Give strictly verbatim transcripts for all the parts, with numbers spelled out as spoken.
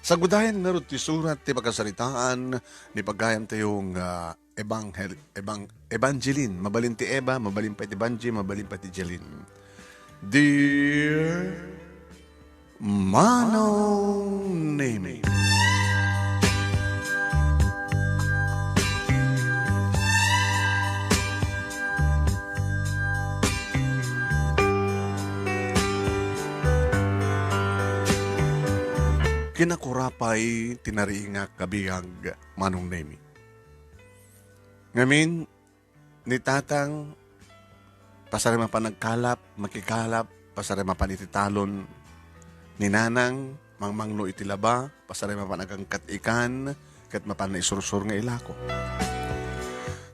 Sagudayen ngarud ti surat ti pakasaritaan ni pagayamtayo nga ebanghel-, ebang-, Evangeline. Mabalin ti Eva, mabalin pay ti Vangie, mabalin pay ti Jeline. Dear Manong Nemi. Kinakurapay ti nariingak a biag, Manong Nemi. Ngamin, ni Tatang, pasarem a panagkalap, makikalap, pasarem a pan iti talon. Ni Nanang, mangmanglo iti laba, pasarem a panagangkat ikan, ket mapan naisursur nga ilako.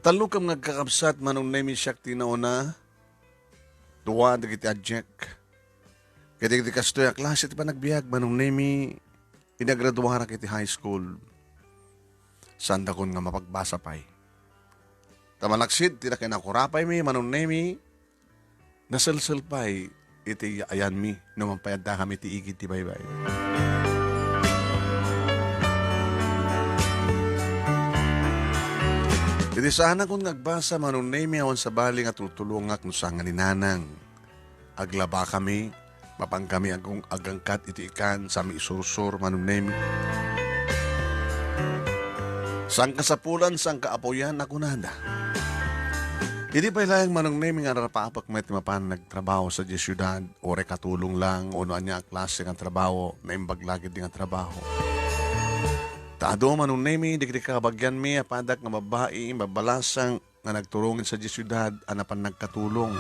Tallokem nga agkakabsat, Manong Nemi, siak ti nauna, dua dagiti adiak. Ket iti kastoy a klase ti panagbiag, Manong Nemi, inagraduarak iti high school. Saandakon nga mapagbasa pay. Ta malaksid ti nakinakurapaymi, Manong Nemi, naselsel pay iti ayanmi no mampayaddakami ti igid ti baybay. Iti saanakon nga agbasa, Manong Nemi, awan sabali nga tultulongak no saan nga ni Nanang. Aglabakami, mapankami agung-, agangkat iti ikan, sami isursur, Manong Nemi. Sangkasapulan, sangkaapuyan a kunada. Idi pay laeng, Manong Nemi, nga arapapek met ti mapan nagtrabaho sadiay siudad, uray katulong lang, o no ania a klase nga trabaho, naimbag la ketdi nga trabaho. Ta adu, Manong Nemi, dagiti kabagianmi a padak nga babbai, imbabalasang, nga nagturongit sadiay siudad a napan nagkatulong.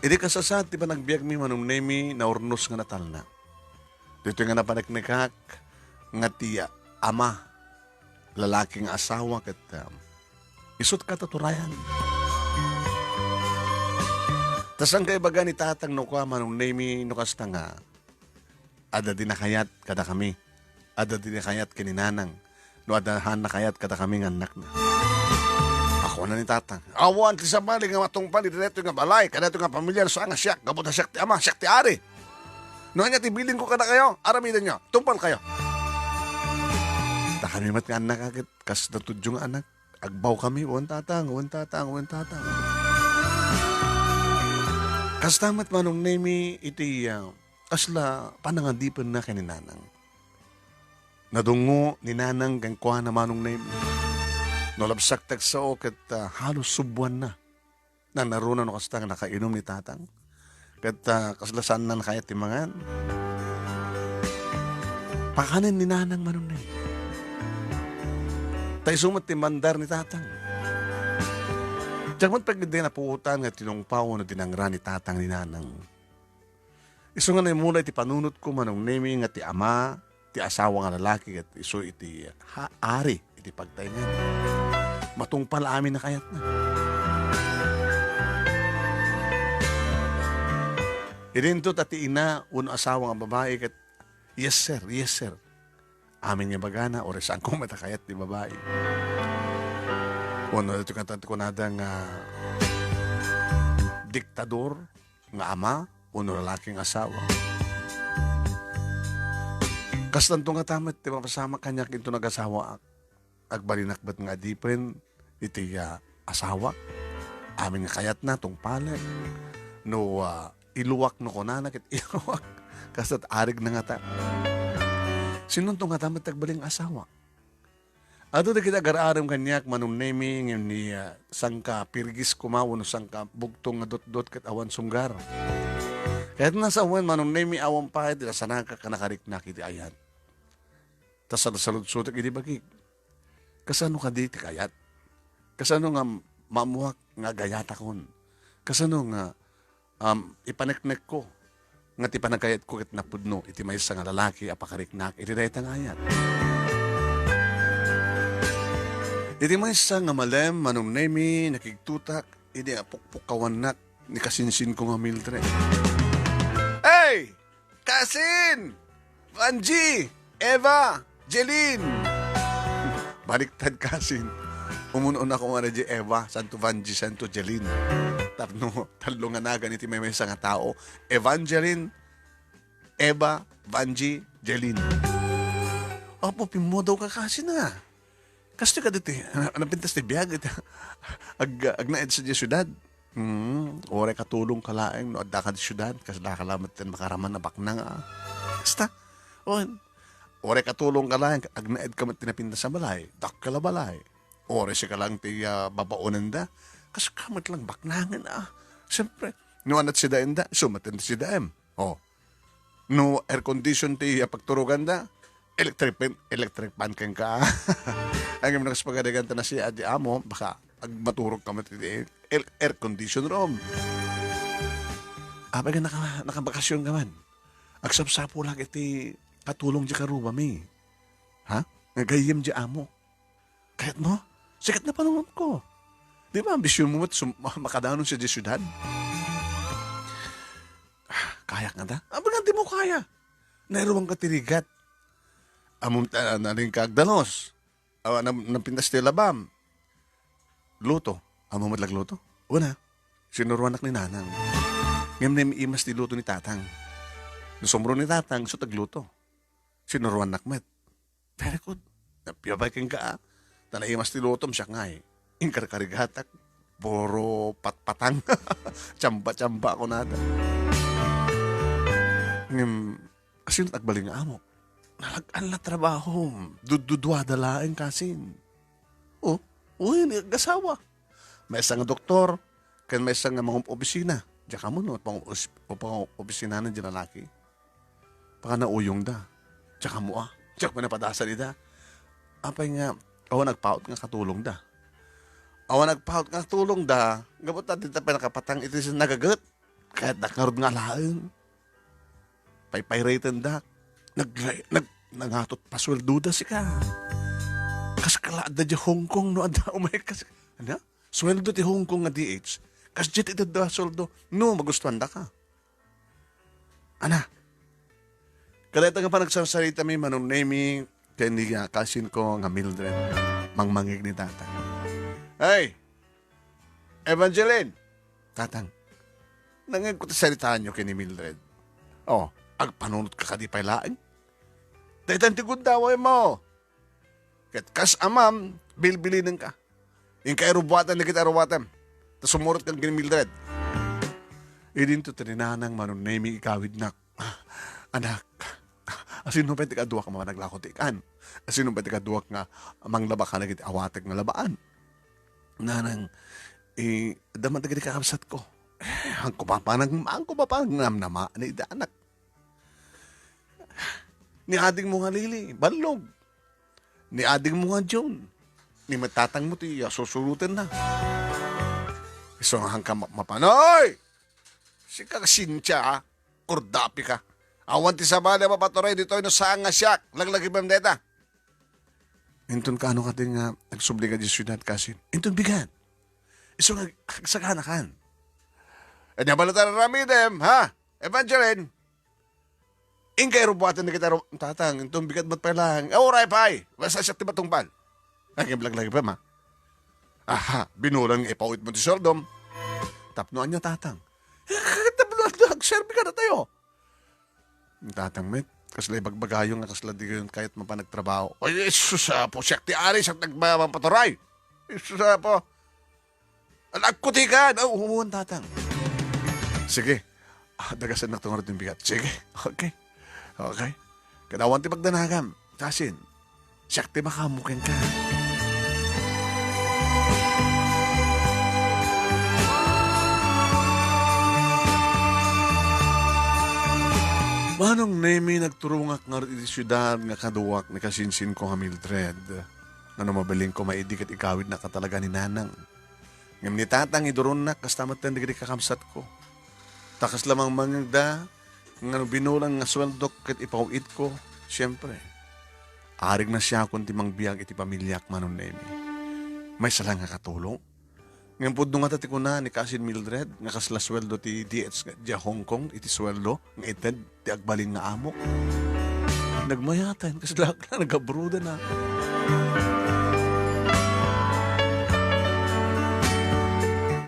Idi kasasaad ti panagbiagmi, Manong Nemi, naurnos nga natalna. Ditoy nga napaneknekak nga ti ama, lalaki nga asawa ket, um, isut' katurayan. Ta saan kaibaga ni Tatang no kua, Manong Nemi, no kasta nga adda di nakayat kadakami, adda di nakayat ken ni Nanang, no adda han nakayat kadakami nga annakna. Kuna ni Tatang, awan ti sabali nga matungpal iti daytoy nga balay, kadaytoy nga pamilia, no saan nga siak, gapu ta siak ti ama, siak ti ari. No ania ti bilinko kadakayo, aramidenyo, tungpalkayo. Ta kami met nga annak, ket kas natudyo nga anak. Agbawkami, wen tatang, wen tatang, wen tatang. Kasta met, Manong Nemi, iti, ah, kasla panangadipenna ken ni Nanang. Nadungngo ni Nanang kenkuana, Manong Nemi. No labsak ti agsao ket, ah, halos subbuanna. Nanaruna no kasta nga nakainum ni Tatang. Ket, ah, kasla saanna nakayat ti mangan. Pakanen ni Nanang, Manong Nemi. Ta isu met ti mandar ni Tatang. Diak met pagdi napuotan nga tinungpaw no dinangra ni Tatang ni Nanang. Isu nga naimula iti panunotko, Manong Nemi, nga ti ama, ti asawa nga lalaki, ket isu iti ha-, ari iti pagtaengan. Matungpal amin a kayatna. Idinto ta ti ina wenno asawa nga babai ket, "Yes, sir. Yes, sir." Amin nga ibagana, uray saanko met a kayat ti babai. Wenno daytoy nga kunada nga diktador nga ama wenno lalaki nga asawa. Kastanto ngata met ti mapasamak kaniak inton agasawaak. Agbalinak met nga adipen iti, ah, asawak. Amin nga kayatna, tungpalek. No, ah, iluwak no kunana, ket iluwak. Kasto't arigna ngata. Sinonto ngata met ti agbalin nga asawa? Adu dagiti agar-arem kaniak, Manong Nemi, ngem ni, ah, sangka pirgis koma wenno sangka bugtong nga dotdot ket awan sunggar. Kayatna sawen, Manong Nemi, awan pay ti nasanaka a nakariknak iti ayat. Ta salsaludsotek idi bagik. Kasano kadi ti kayat? Kasano nga maammoak nga agayatakon? Kasano nga, um, ipaneknekko nga ti panagkayatko ket napudno iti maysa nga lalaki a pakariknak iti dayta nga ayat? Iti maysa nga malem, Manong Nemi, nakigtotak idi apukpukkawannak ni kasinsinko nga Mildred. Hey! Kasin! Vangie! Eva! Jeline! Baliktad, kasin. Umun-unako nga di Eva, santo Vangie, santo Jeline. Tapno tallo nga nagan iti maymaysa nga tao. Evangeline, Eva, Vangie, Jelin. Apo, pimmudaw ka kasi na. Kastoy kaditi, napintas ti biag iti ag-, agnaed sadiay siudad. Hmm, uray katulongka laeng no addaka iti siudad, kasla ka lamet ti makaraman a baknang, a. Kasta. Wen, uray katulongka laeng, agnaedka met ti napintas a balay, dakkel a balay. Uray sika laeng ti, ah, babaonenda, kaska met lang baknangen, a. Siempre, no anat sidaenda, isu met ti sidaem. Oh. No air condition ti, ah, pagturoganda, electric fan, electric fan kenka. Ngem no kas pagarigan ta nasiat ti amo, baka agmaturog ka met iti el-, air condition room. Apay nga naka-, nakabakasyon ka man? Agsapsapulak iti katulong ti karubami. Ha? Nga gayyem ti amo. Kayat mo? Sikat na panunot ko. Di ba, ambisyon mo met sum-, makadanon sa siudad? Kayak nga da? Apay nga di mo kaya? Nairuang ka ti rigat. Amom ta, nalingka agdanos. Awa, nam-, napintas ti labam. Luto. Amo met lagluto? Una, sinuruanak ni nanang. Ngem naimas ti luto ni tatang. No sumro ni tatang, isu ti agluto. Sinuruanak met. Very good. Napiyabay kenka, a. Ta naimas ti lutom, siak ngay. Inkarkarigatak. Puro patpatang. Tsamba-tsamba, kunada. Ngem, asino ti agbalin nga amok? Nalag-an la trabaho. Dudduduada laeng kasin. Oh, uy, ni agasawa. Maysa nga doktor, ken maysa nga mangum-opisina. Diak ammo no, pang-, os-, o pang-opisinanan ti lalaki. Baka nauyongda. Diak ammo, a. Diak pay napadasan ida. Apay nga, awan agpaut nga katulongda. Awan agpaut nga katulongda, gapu ta dita pay nakapatang iti nagaget. Kayatda ngarud nga alaen. Paypayratendak. Nag-, nag-, nangatot pasueldoda sika. Kas kala adda diay Hong Kong no adda umay kas-, ano? Sueldo ti Hong Kong nga D H. Kasdiay ti adda sueldo. No, magustuandaka. Ana. Kadayta nga panagsarsaritami, Manong Nemy, ken ni, ah, kasinko nga Mildred, mangmangngeg ni Tatang. Hey! Evangeline! Tatang, nangngegko ti saritaanyo ken ni Mildred. Oh, agpanunotka kadi pay laeng? Daytan ti gundawaymo. Ket kas amam, bilbilinenka. Inkay rubuaten dagiti aruatem. Ta sumurot kan ken ni Mildred. Idinto ti ni Nanang, Manong Nemy, igawidnak. Anak, asino pay ti kaduak nga managlako ti ikan? Asino pay ti kaduak nga manglaba kadagiti awatek nga labaan? Nanang, eh, adda man dagiti kakabsatko. Eh, haanko mapanang, haanko mapanang namnama ni ida, anak. Ni adingmo nga Lily, ballog. Ni adingmo nga June. Ni tatangmo ti, ah, susurotenna. Isu nga haanka ma-, mapan-, Oy! Sika, Cynthia, a. Kurdapika. Awan ti sabali a mapaturay ditoy no saan nga siak. Laglagipem dayta. Inton kaano kadi nga agsubli ka diay siudad kasin? Inton bigat. Isu nga ag-, agsaganakan. Ania balet ti aramidem, ha? Evangeline? Inkay rubuaten dagiti aru-, Tatang, inton bigat met pay laeng. Eh, uray pay. Basta siak ti matungpal. Ay, ngem laglagipem, ha? Aha, binulan nga ipawitmo ti sueldom. Tapno ania, Tatang? Eh, tapno ania, agserbi kadatayo. Tatang met, kasla ibagbagayo nga kasla di kayon kayat mapan agtrabaho. Ay, Jesus, Apo, siak ti ari, siak ti agma-, mapaturay. Jesus, Apo. Ala, agkutikan. Oh, uwan, Tatang. Sige. Ah, dagasennak ti ngarud ti bigat. Sige. Okay. Okay. Kada awan ti pagdanagam. Kasin, siak ti makaammo kenka. Manong Nemy, nagturongak ngarud iti siudad nga kaduak ni kasinsinko nga Mildred. Ngano, mabalinko maidi ket igawidnak a talaga ni Nanang. Ngem ni Tatang, iduronnak kasta metten dagiti kakabsatko. Ta kasla mangmangngegda nga no binulan nga sueldok ket ipaw-itko, siempre, arig nasiakon ti mangbiag iti pamiliak, Manong Nemy. Maysa la nga katulong. Ngem pudno ngata ti kuna ni Kasin Mildred nga kasla sueldo ti D H nga diay Hong Kong iti sueldo nga ited ti agbalin nga amok. Nagmayaten, kasla, nagabroaden a.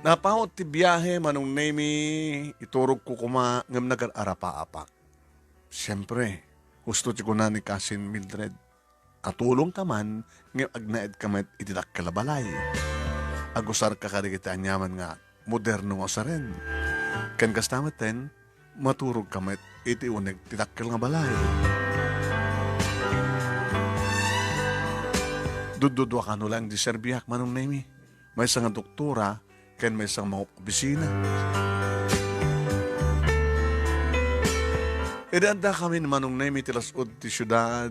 Napaut ti biahe, Manong Nemy, iturogko koma ngem nagar-arapaapak. Siempre, Husto ti kuna ni Kasin Mildred, "Katulongka man, ngem agnaedka met iti dakkel a balay. Agusarka kadagiti aniaman nga moderno nga usaren. Ken kasta metten, maturogka met iti uneg ti dakkel nga balay." Dududua kano laeng ti serbiak, Manong Nemi. Maysa nga doktora, ken maysa nga mangopisina. Idi addakami ni Manong Nemi ti las-ud ti siudad,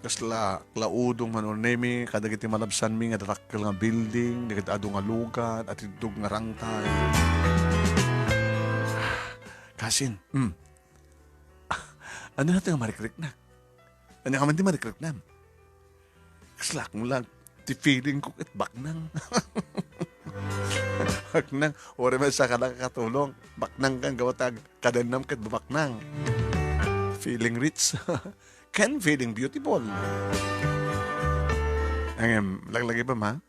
kasla klaudong, Manong Nemi, kadagiti malabsanmi nga darakkel nga building, dagiti adu nga lugan, atiddog nga rangtay. Kasin, hmm. Ania ti nga marikriknak? Ania man ti marikriknam? Kaslak mo lang, ti feeling ko ket baknang. Baknang, uray man saka nakakatulong. Baknang kan gawa ta kadennam ket baknang. Feeling rich. Ken feeling beautiful. Ngem, laglagipem, ha?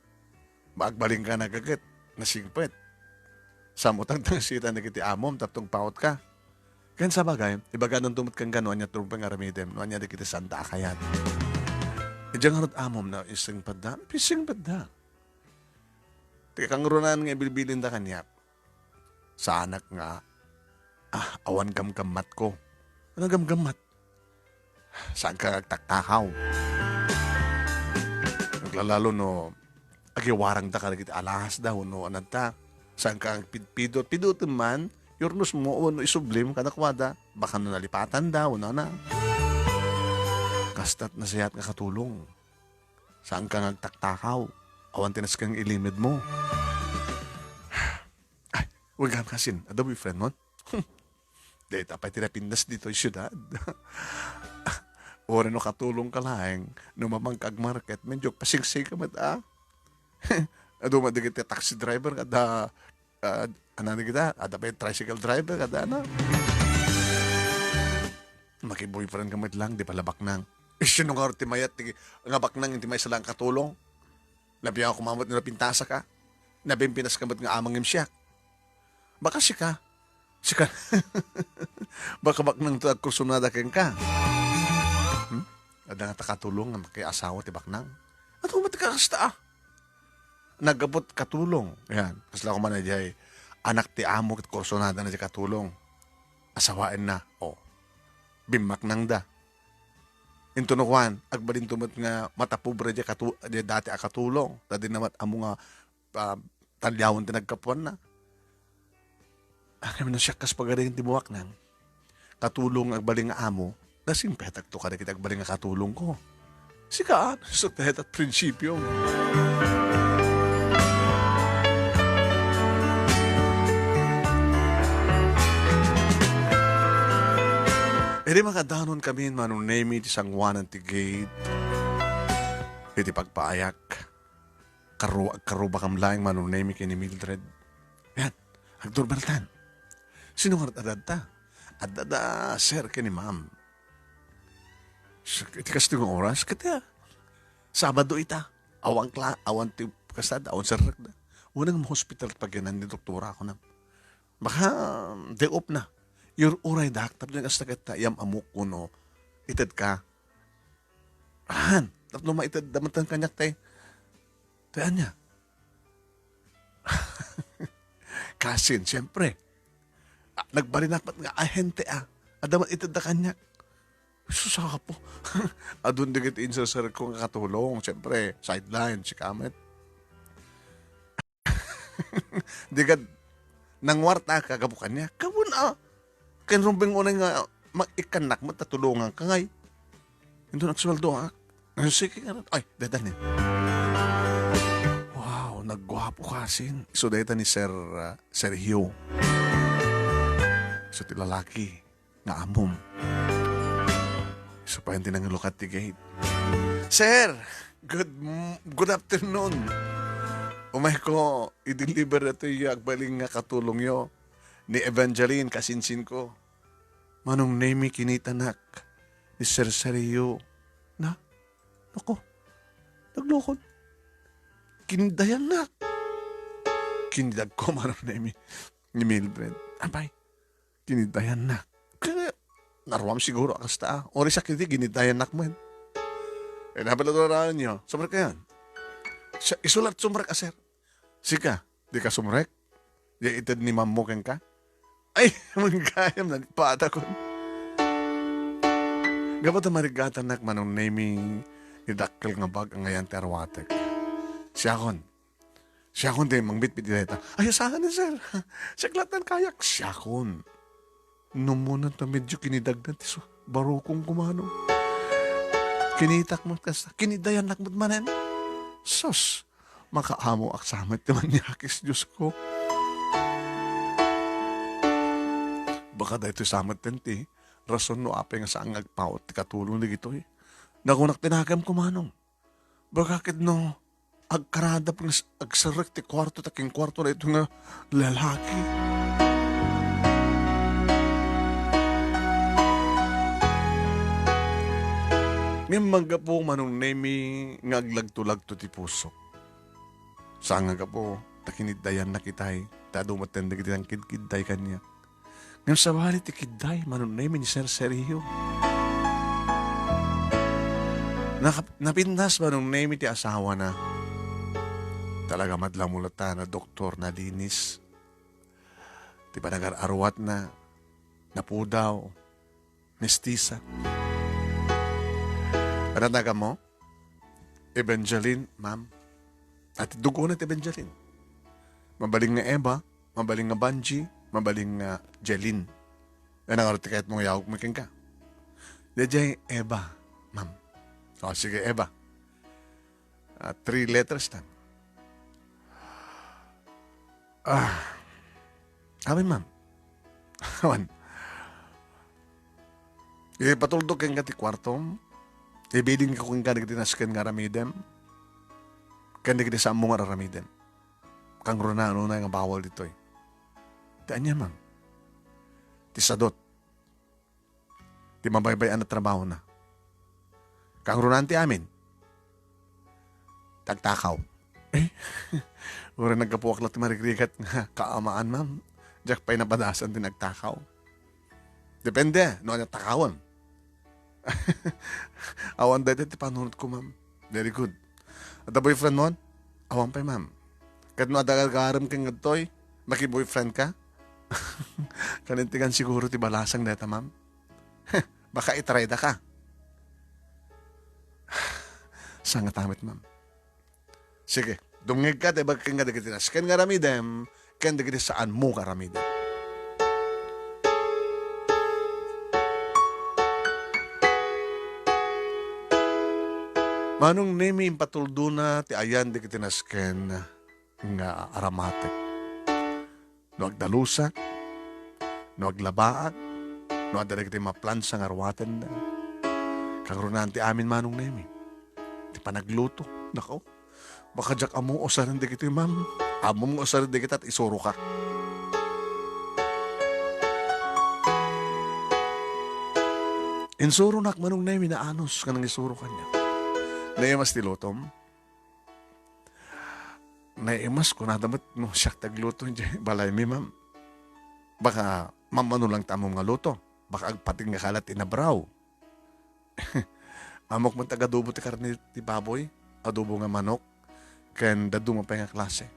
Agbalinka na ket nasingpet. Samutang tangsita dagiti amom tapno agpaut ka. Ken sabagay, ibagananto met kenka no ania ti rumbeng aramidem, no ania dagiti saanda a kayat. Idiay ngarud amom, naisingpetda. Naisingpetda. Ti kangrunan nga ibilbilinda kaniak. Saanak nga, ah, awan gamgammatko. Ano gamgammat? Saanka nga agtaktakaw. Aglalalo no agiwarangda kadagiti alahasda wenno ananta. Saanka nga agpidpidot. Pidotem man, yurnosmo wenno isublim kadakuada. Baka no nalipatanda wenno ana. Kasta't nasayaat nga katulong. Saanka nga agtaktakaw. Awan ti nasken nga ilimedmo. Ay, wen gayam, Kasin, adda boyfriendmon? Dayta pay ti napintas ditoy siudad. Uray no katulongka laeng, no mamangka agmarket, medyo pasingsingka met, a. Adu met dagiti taxi driver nga adda, ah, anani kita, adda pay tricycle driver nga adda, ano. Maki-boyfriendka met lang, di pala baknang. Isu no nga ti mayat ti, nga baknang ti maysa lang katulong. Labiaw koma met no napintasaka. Napimpinas ka met nga amang ngem siak. Baka sika. Sika. Baka baknang ti agkursunada kenka. Hmm? Adda ngata katulong nga makiasawa ti baknang. Adu met ti kakasta, a. Naggapu ti katulong. Yan. Kasla koma na diay anak ti amo ket kursunada na diay katulong. Asawaenna. O. Bimmaknangda. Intono kuan, agbalinto met nga matapobre diay katu-, diay dati a katulong. Ta dinna met ammo nga, ah, taliawen ti naggapuanna. Ngem no siak kas pagaring ti buaknang, katulong nga agbalin nga amo, nasingpetakto kadagiti agbalin nga katulongko. Sika, a, nasingpetak ti prinsipio. Idi makadanon kami, Manong Nemi, ti sanguanan ti gate, iti pagpaayak, karru-, agkarrubakam laeng, Manong Nemi, ken ni Mildred. Yan, agturbaltan. Sino nga adda? Adda da sir ken ni ma'am. Sa, iti kastoy nga oras, ket, ah, Sabado ita. Awan kla-, awan ti kasada, awan serrekda. Unang ma-hospital pagyanan ni doktora, kunam. Baka, day off na. Ur-uraydak, tapno kasta ket ta, iyam-ammok kuno, itedka. Haan, tapno maitedda met kaniak tay, tay ania? Kasin, siyempre. Ah, nagbalinak met nga ahente, a. Adda met itedda kaniak. Sus, apo. Adun dagiti inserserko nga katulong. Siyempre, sideline, sika met. Di kad nangwarta ka gapu kaniak. Gapu na. Ken rumbeng unay nga ma-, ikkannak met ta tulonganka ngay. Inton agsueldo, a. Ay, sige nga rin. Ay, dayta ni. Wow, nagguapo kasin. So, dayta ni Sir, ah, Sergio. So, ti lalaki nga amom. So, pay ti nangilukat ti gate. "Sir, good m-, good afternoon. Umayko, i-deliver datoy agbalin nga katulongyo ni Evangeline, kasinsinko." Manong Nemi, kinitanak ni Sir Sergio. Na? Nako, naglukod. Kinidayannak. Kinidagko, Manong Nemi, ni Mildred. Apay, kinidayannak. Kaya, Naruam siguro a kasta, ah. Uray siak iti, ginidayannak met. Eh, napalad-, sumrek kayan. Siya, isu la't sumrek a, sir. Sika, di ka sumrek? Di ited ni mammo kenka? Ay, manggayam na, patakon. Gapu ta marigatannak Manong Nemi, ni dakkel nga bag a ngayan ti arwatek. Siakon. Siakon ti mangbitbit iti dayta. Ay, saan, sir? Siak la't nan kayak. Siakon. Numunan ta medyo kinidagdan ti su-, barukong kumano. Kinitak met kasta, kinidayannak met manen. Sus, makaamoak sa met ti maniakis, Diyos ko. Baka daytoy sa met ti rason no apay nga saan nga agpaut ti katulong dagitoy. Nakunak ti nakemko, Manong. Baka ket no, agkaradap nga s-, agserrek ti kuarto ta kinkuarto na ito nga lalaki. Ngem manggapu, Manong Nemi, nga aglagto-lagto ti puso. Saan nga gapu, ta kiniddayannak itay, ta adu met dagiti nangkidkidday kaniak. Ngem sabali ti kidday, Manong Nemi, ni Sir Sergio. Nakap-, napintas, Manong Nemi, ti asawana. Talaga, madla mo latta, nadoktor, nalinis. Ti panagar-aruatna, napudaw, mestisa. Ano taga mo? Evangeline, ma'am. At dugona ti Evangeline. Mabalin nga Eva, mabalin nga Banji, mabalin nga Jeline. Yan ang artikayat mong yawag mo kenka. Dayjay Eva, ma'am. O, sige, Eva. Ah, three letters lang. Ah. Amin, ma'am. Awan. Ipatuldo kenka ti kuartom. Ibilin ko kenka dagiti nasken nga aramidem. Ken dagiti saanmo nga aramidem. Kangrunaan unay nga bawal ditoy. Ti ania, ma'am? Ti sadot. Ti mabaybay-an a trabahona. Kangrunaan ti amin. Ti agtakaw. Eh, uray naggapuak la ti marigrigat nga kaamaan, ma'am. Diak pay napadasan ti nagtakaw. Depende, no, ania takawem. Awan dayta ti panunotko, ma'am. Very good. Adda boyfriend mo? Awan pay, ma'am. Ket no adda agarem ken ngadtoy, maki-boyfriend ka? Kalintegan siguro ti balasang dayta, ma'am. Baka itrayda ka. Saan nga tamit, ma'am. Sige, dumngegka ta ibagak kenka dagiti nasken nga aramidem ken dagiti saanmo nga aramidem. Manong Nemi, impatuldona ti ayan dagiti nasken nga aramatek. No agdalusak, no aglabaak, no adda dagiti maplansa nga ruatenna. Kangrunaan ti amin, Manong Nemi. Ti panagluto. Nako, baka diak ammo usaren dagitoy, ma'am. Ammom nga usaren dagita, isuroka. Insuronak, Manong Nemi, naanus nga nangisuro kaniak. Naimas ti lutom. Naimas, kunada met no siak ti agluto idiay balaymi, ma'am. Baka mammano lang ti ammom nga luto. Baka agpatingga ka la ti inabraw. Ammok met agadubo ti karne ti baboy, adubo nga manok, ken dadduma pay nga klase.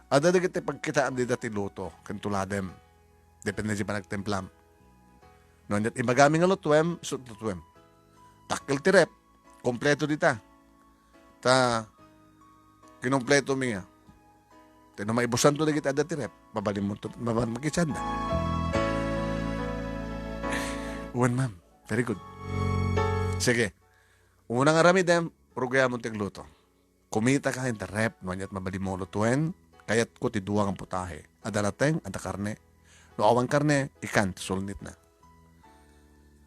Adda dagiti pagkitaem dita ti luto ken tuladem. Depende ti panagtimplam. No, ania't ibagami nga lutuem, isu ti lutuem. Dakkel ti ref, kompleto dita. Ta, kinumpleto mi nga. Ta no maibusanto dagiti adda ti ref, mabalinmonto, mabalinmo ti sanda. Wen, ma'am. Very good. Sige. Una nga aramidem, rugiamon ti agluto. Kumitaka iti ref no ania't mabalinmo a lutuen, kayatko ti dua nga putahe. Adda lateng, adda karne. No awan karne, ikan ti sulnitna.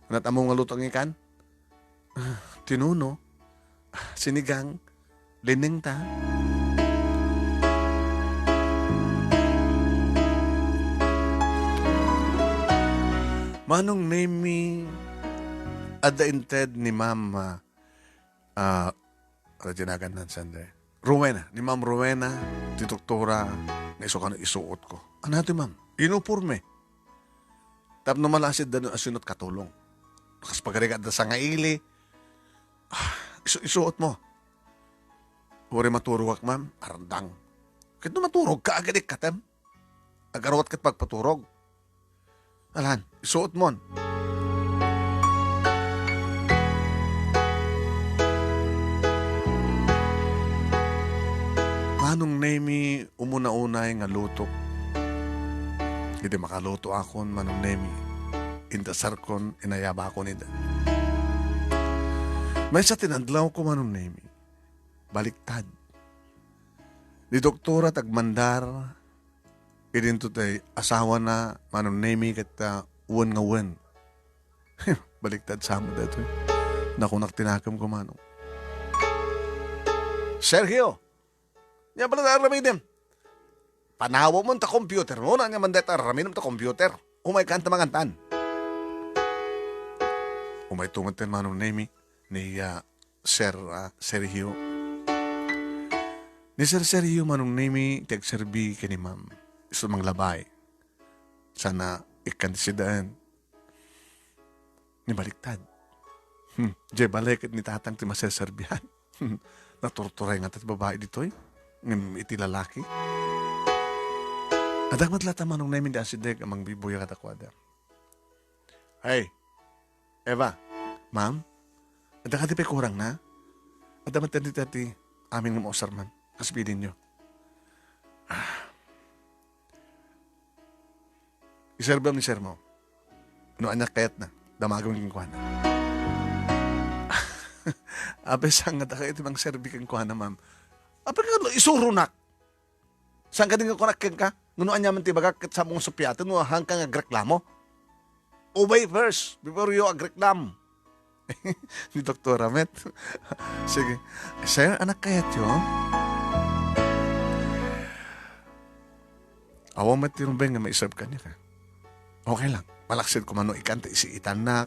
Ania't ammom nga luto nga ikan? Ah, tinuno. Ah, sinigang. Linengta. Manong Nemi, adda inted ni Mama, ah, ano ti naganna, Sandre? Rowena, ni Ma'am Rowena, ti doktora, nga isu kano isuotko. Ano ti, ma'am? Inupor mi. Tapno malasidda no asino't katulong. kas pagarigat da sangaili. Ah, isu-, isuot mo. Uray maturogak, ma'am, arandang. Ket no maturogka, agad ikkatem. Agaruat ket pagpaturog. Alan, isuot mon. Manong Nemi, umuna-unay nga lutok. Idi makaluto akon, Manong Nemi, indasarkon, inayabakon ida. Maysa ti nadlawko, Manong Nemi, baliktad. Ni doktora ti agmandar, idinto tay asawana, Manong Nemi, ket, ah, wen nga wen. Baliktad sa met daytoy. Nakunak ti nakemko, Manong. Sergio! Ania pay ti aramidem? Panawemon ta computer mo, ania man dayta aramidem ta computer? Umaykan ta mangan. Umayto met ten Manong Nemi, ni, ah, Sir, ah, Sergio. Ni Sir Sergio, Manong Nemi, ti agserbi ken ni Ma'am. Isu manglabay. Sana ikkan ti sidaen. Ni baliktad. Hmm, diay balay ket ni tatang ti maserserbian. Naturturay ngata ti babai ditoy. Ngem iti lalaki. Adda met latta Manong Nemi ti asideg a mangbibuya kadakuada. Hey, Eva, ma'am, adda kadi pay kurangna? Adda met dita ti amin nga mausarman. Kas bilinyo. Ah. Iserbem ni sir mo. No ania kayatna, damagem kenkuana. Apay, saan nga dakayo ti mangserbi kenkuana, ma'am? Apay, nga isuronak. Saan kadi nga kunak kenka? No ania man ti ibagak ket saan mo nga supiaten no haanka nga agreklamo? Obey first before you agreklam. Ni doktora met. Sige. Sir, anak kayatyo? Awan met ti rumbeng nga maiserb kaniak. Okay lang. Malaksid ko man no ikkan ta isiitannak.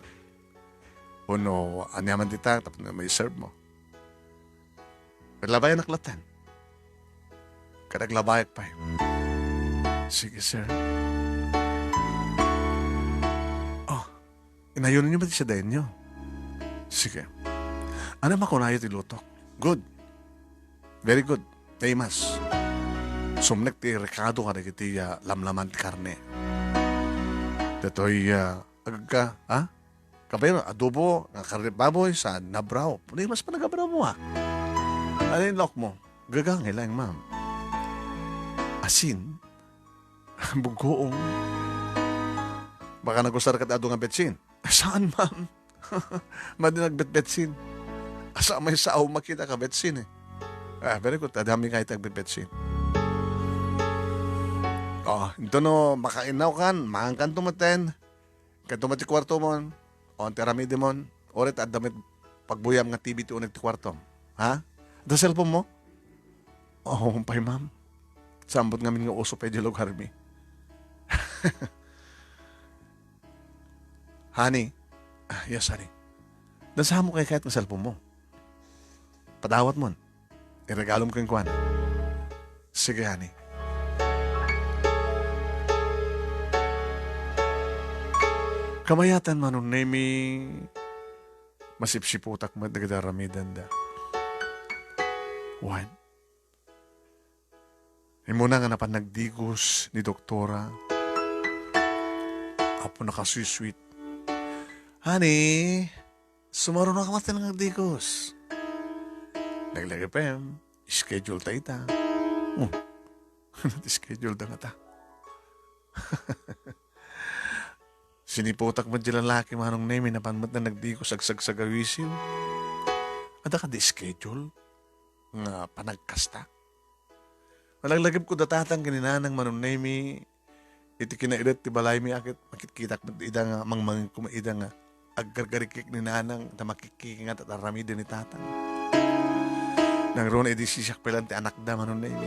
Wenno ania man dita tapno maiserb mo. Labayanak latta. Kada aglabayak pay. Sige, sir. Oh, inayonenyo ba ti sidaenyo? Sige. Ania makunayo ti lutok? Good. Very good. Famous. Sumnek ti rekado kadagiti, ah, lamlaman ti karne. Datoy, ah, agka, ha? Kabay, adobo nga karne baboy, sa nabraw. Pwede mas panagabraw mo, ha? Ano yung lock mo? Gagangay lang, ma'am. Asin? Bugoong? Baka nagusar ka ti adu nga betsin. Saan, ma'am? Madi nagbetbetsin. Asa may sao makita ka betsin, eh. Ah, very good. Adami kayo tagbetbetsin. Oh, ito no, makainaw kan, mangan kan tumeten. Kadto met ti kuartomon, o, ti aramidemon, uray ta adda met pagbuyam nga T V ti uneg ti kuartom. Ha? Adda cellphone mo? Oo, pay, ma'am. Sambot ngamin nga uso pay di lugar mi. Honey. Ah, yes, honey. Adda sa mo kay kayat nga cellphone mo. Padawat mon. Iregalom kenkuana. Sige, honey. Kamayatan, Manong Nemi, masipsiputak met dagiti aramidenda. Wen, immuna nga napan nagdigos ni doktora. Apo, nakasweet-sweet. Honey, sumaruno ka met nga agdigos. Naglagipem, schedule ta ita. Hmm. Schedule da ngata. Siniputak met di lalaki, Manong Nemi, napan met na nagdigos agsagsagawisiw. Adda kadi schedule nga panagkasta? Nalaglagipko da tatang ken ni nanang, Manong Nemi, iti kinaedet ti balaymi a ket makitkitak met ida nga mangmangegko met ida nga aggargarikik ni nanang ta makikkikingat at aramiden ni tatang. Nangruna idi sisiak pay laeng ti anakda, Manong Nemi.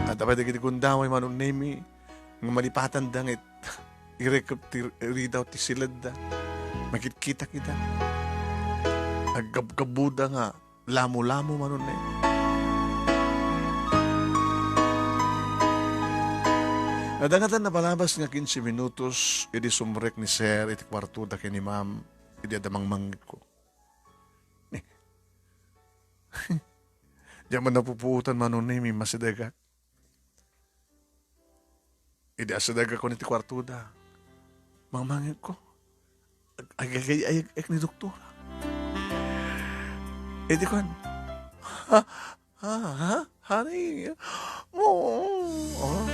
Adda pay dagiti gundaway, Manong Nemi, nga malipatanda nga it-, irekep ti ridaw ti siledda. Makitkitak ida. Aggabgabbuda nga lamo-lamo, Manong Nemi. Adda ngata napalabas nga kinse minutos idi sumrek ni Sir iti kuartoda ken ni Ma'am idi adda mangmangngegko. Diak man napupuotan, Manong Nemi, masidegak. Idi asidegakon iti kuartoda, mangmangngegko. Ag-, agagay-ayag-ek ni doktora. Idi kuan, "Ha? Ha? Ha? Honey? Oh, oh."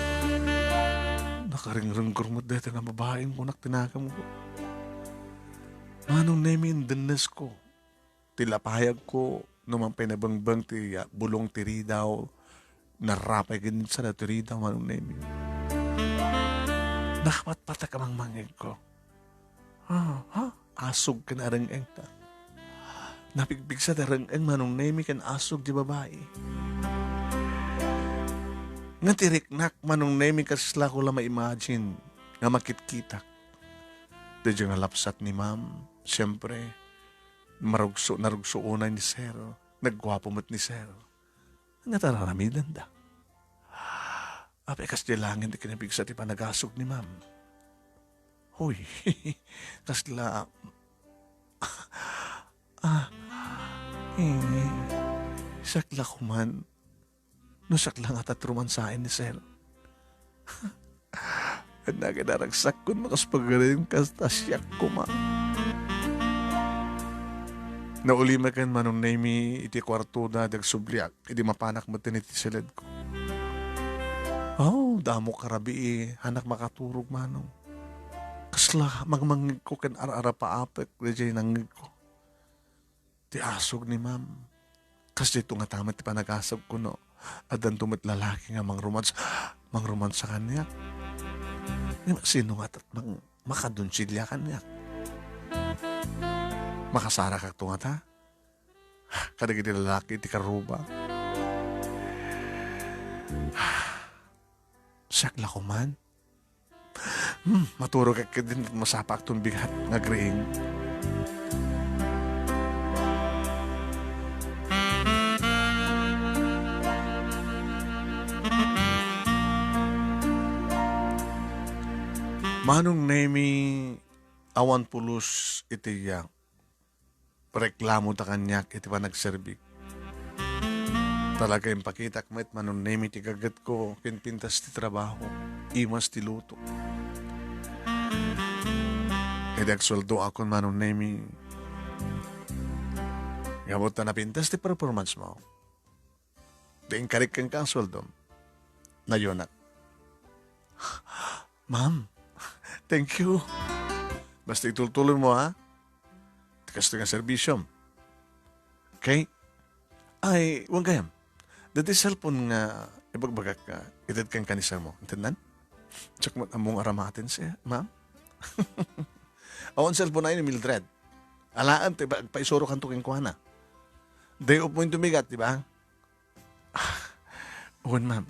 Nakaringrunggur met dayta nga babaeng kunak ti nagamko. Manong Nemi, indennesko. Ti lapayagko, no man pay nabengbeng ti, ah, bulong ti ridaw, narapay ken sada ti ridaw, Manong Nemi. Nakapatpatak a mangmangngegko. Ha? Ha? Asog ken areng-engta. Napigpigsa ti areng-eng, Manong Nemi, ken asog ti babai. Nga ti riknak, Manong Nemi, kasla ko la ma-imagine nga makitkitak. Daydiay nga lapsat ni Ma'am, siempre, marugso-, narugso unay ni Sir. Nagguapo met ni Sir. Ania ti ar-aramidenda? Apay, kasdiay laeng ti kinapigsa ti panagasog ni Ma'am. Hoy, kasla, ah, eh, siak la koman. No siak la ngata ti romansaen ni Sir. Ania ket naragsak kun makaspagarin kasta siak koma. Naulimek ken Manong Nemi iti kuartoda, dagsubliak idi mapanak met iti siledko. Oh, damok a rabii, hanak makaturog, Manong. Kasla mangmangngegko ken ar-arapaapek daydiay nangngegko. Ti asog ni Ma'am. Kasdayto ngata met ti panagasagko no addanto met lalaki nga mangromans-, mangromansa kaniak. Ngem sino ngata mang-, makadonsilia kaniak? Makasarakakto ngata kadagiti lalaki ti karruba? Siak la koman. Hmm, maturogak ketdin masapakton bigat nga agriing. Manong Nemi, awan pulos iti ya. Reklamo ta kaniak iti panagserbik. Talaga, impakitak met, Manong Nemi, ti gagetko ken pintas ti trabaho, imas ti luto. Idi agsueldoakon, Manong Nemi, gapu ta napintas ti performance mo, ti inkarik kenka a sueldom, nayonak. Ma'am, thank you. Basta itultuloy mo, ha? Ti kastoy nga serbisyom. Okay? Ay, wen gayam. Dati cellphone nga ibagbagak nga ited kenka ni sir mo. Intednan? Check mo among aramaten siya, ma'am. Awan cellphone ay ni Mildred. Alaem ti ba-, paisuro kanto kenkuana. Day off mo yung tumigat, di ba? Wen, ma'am.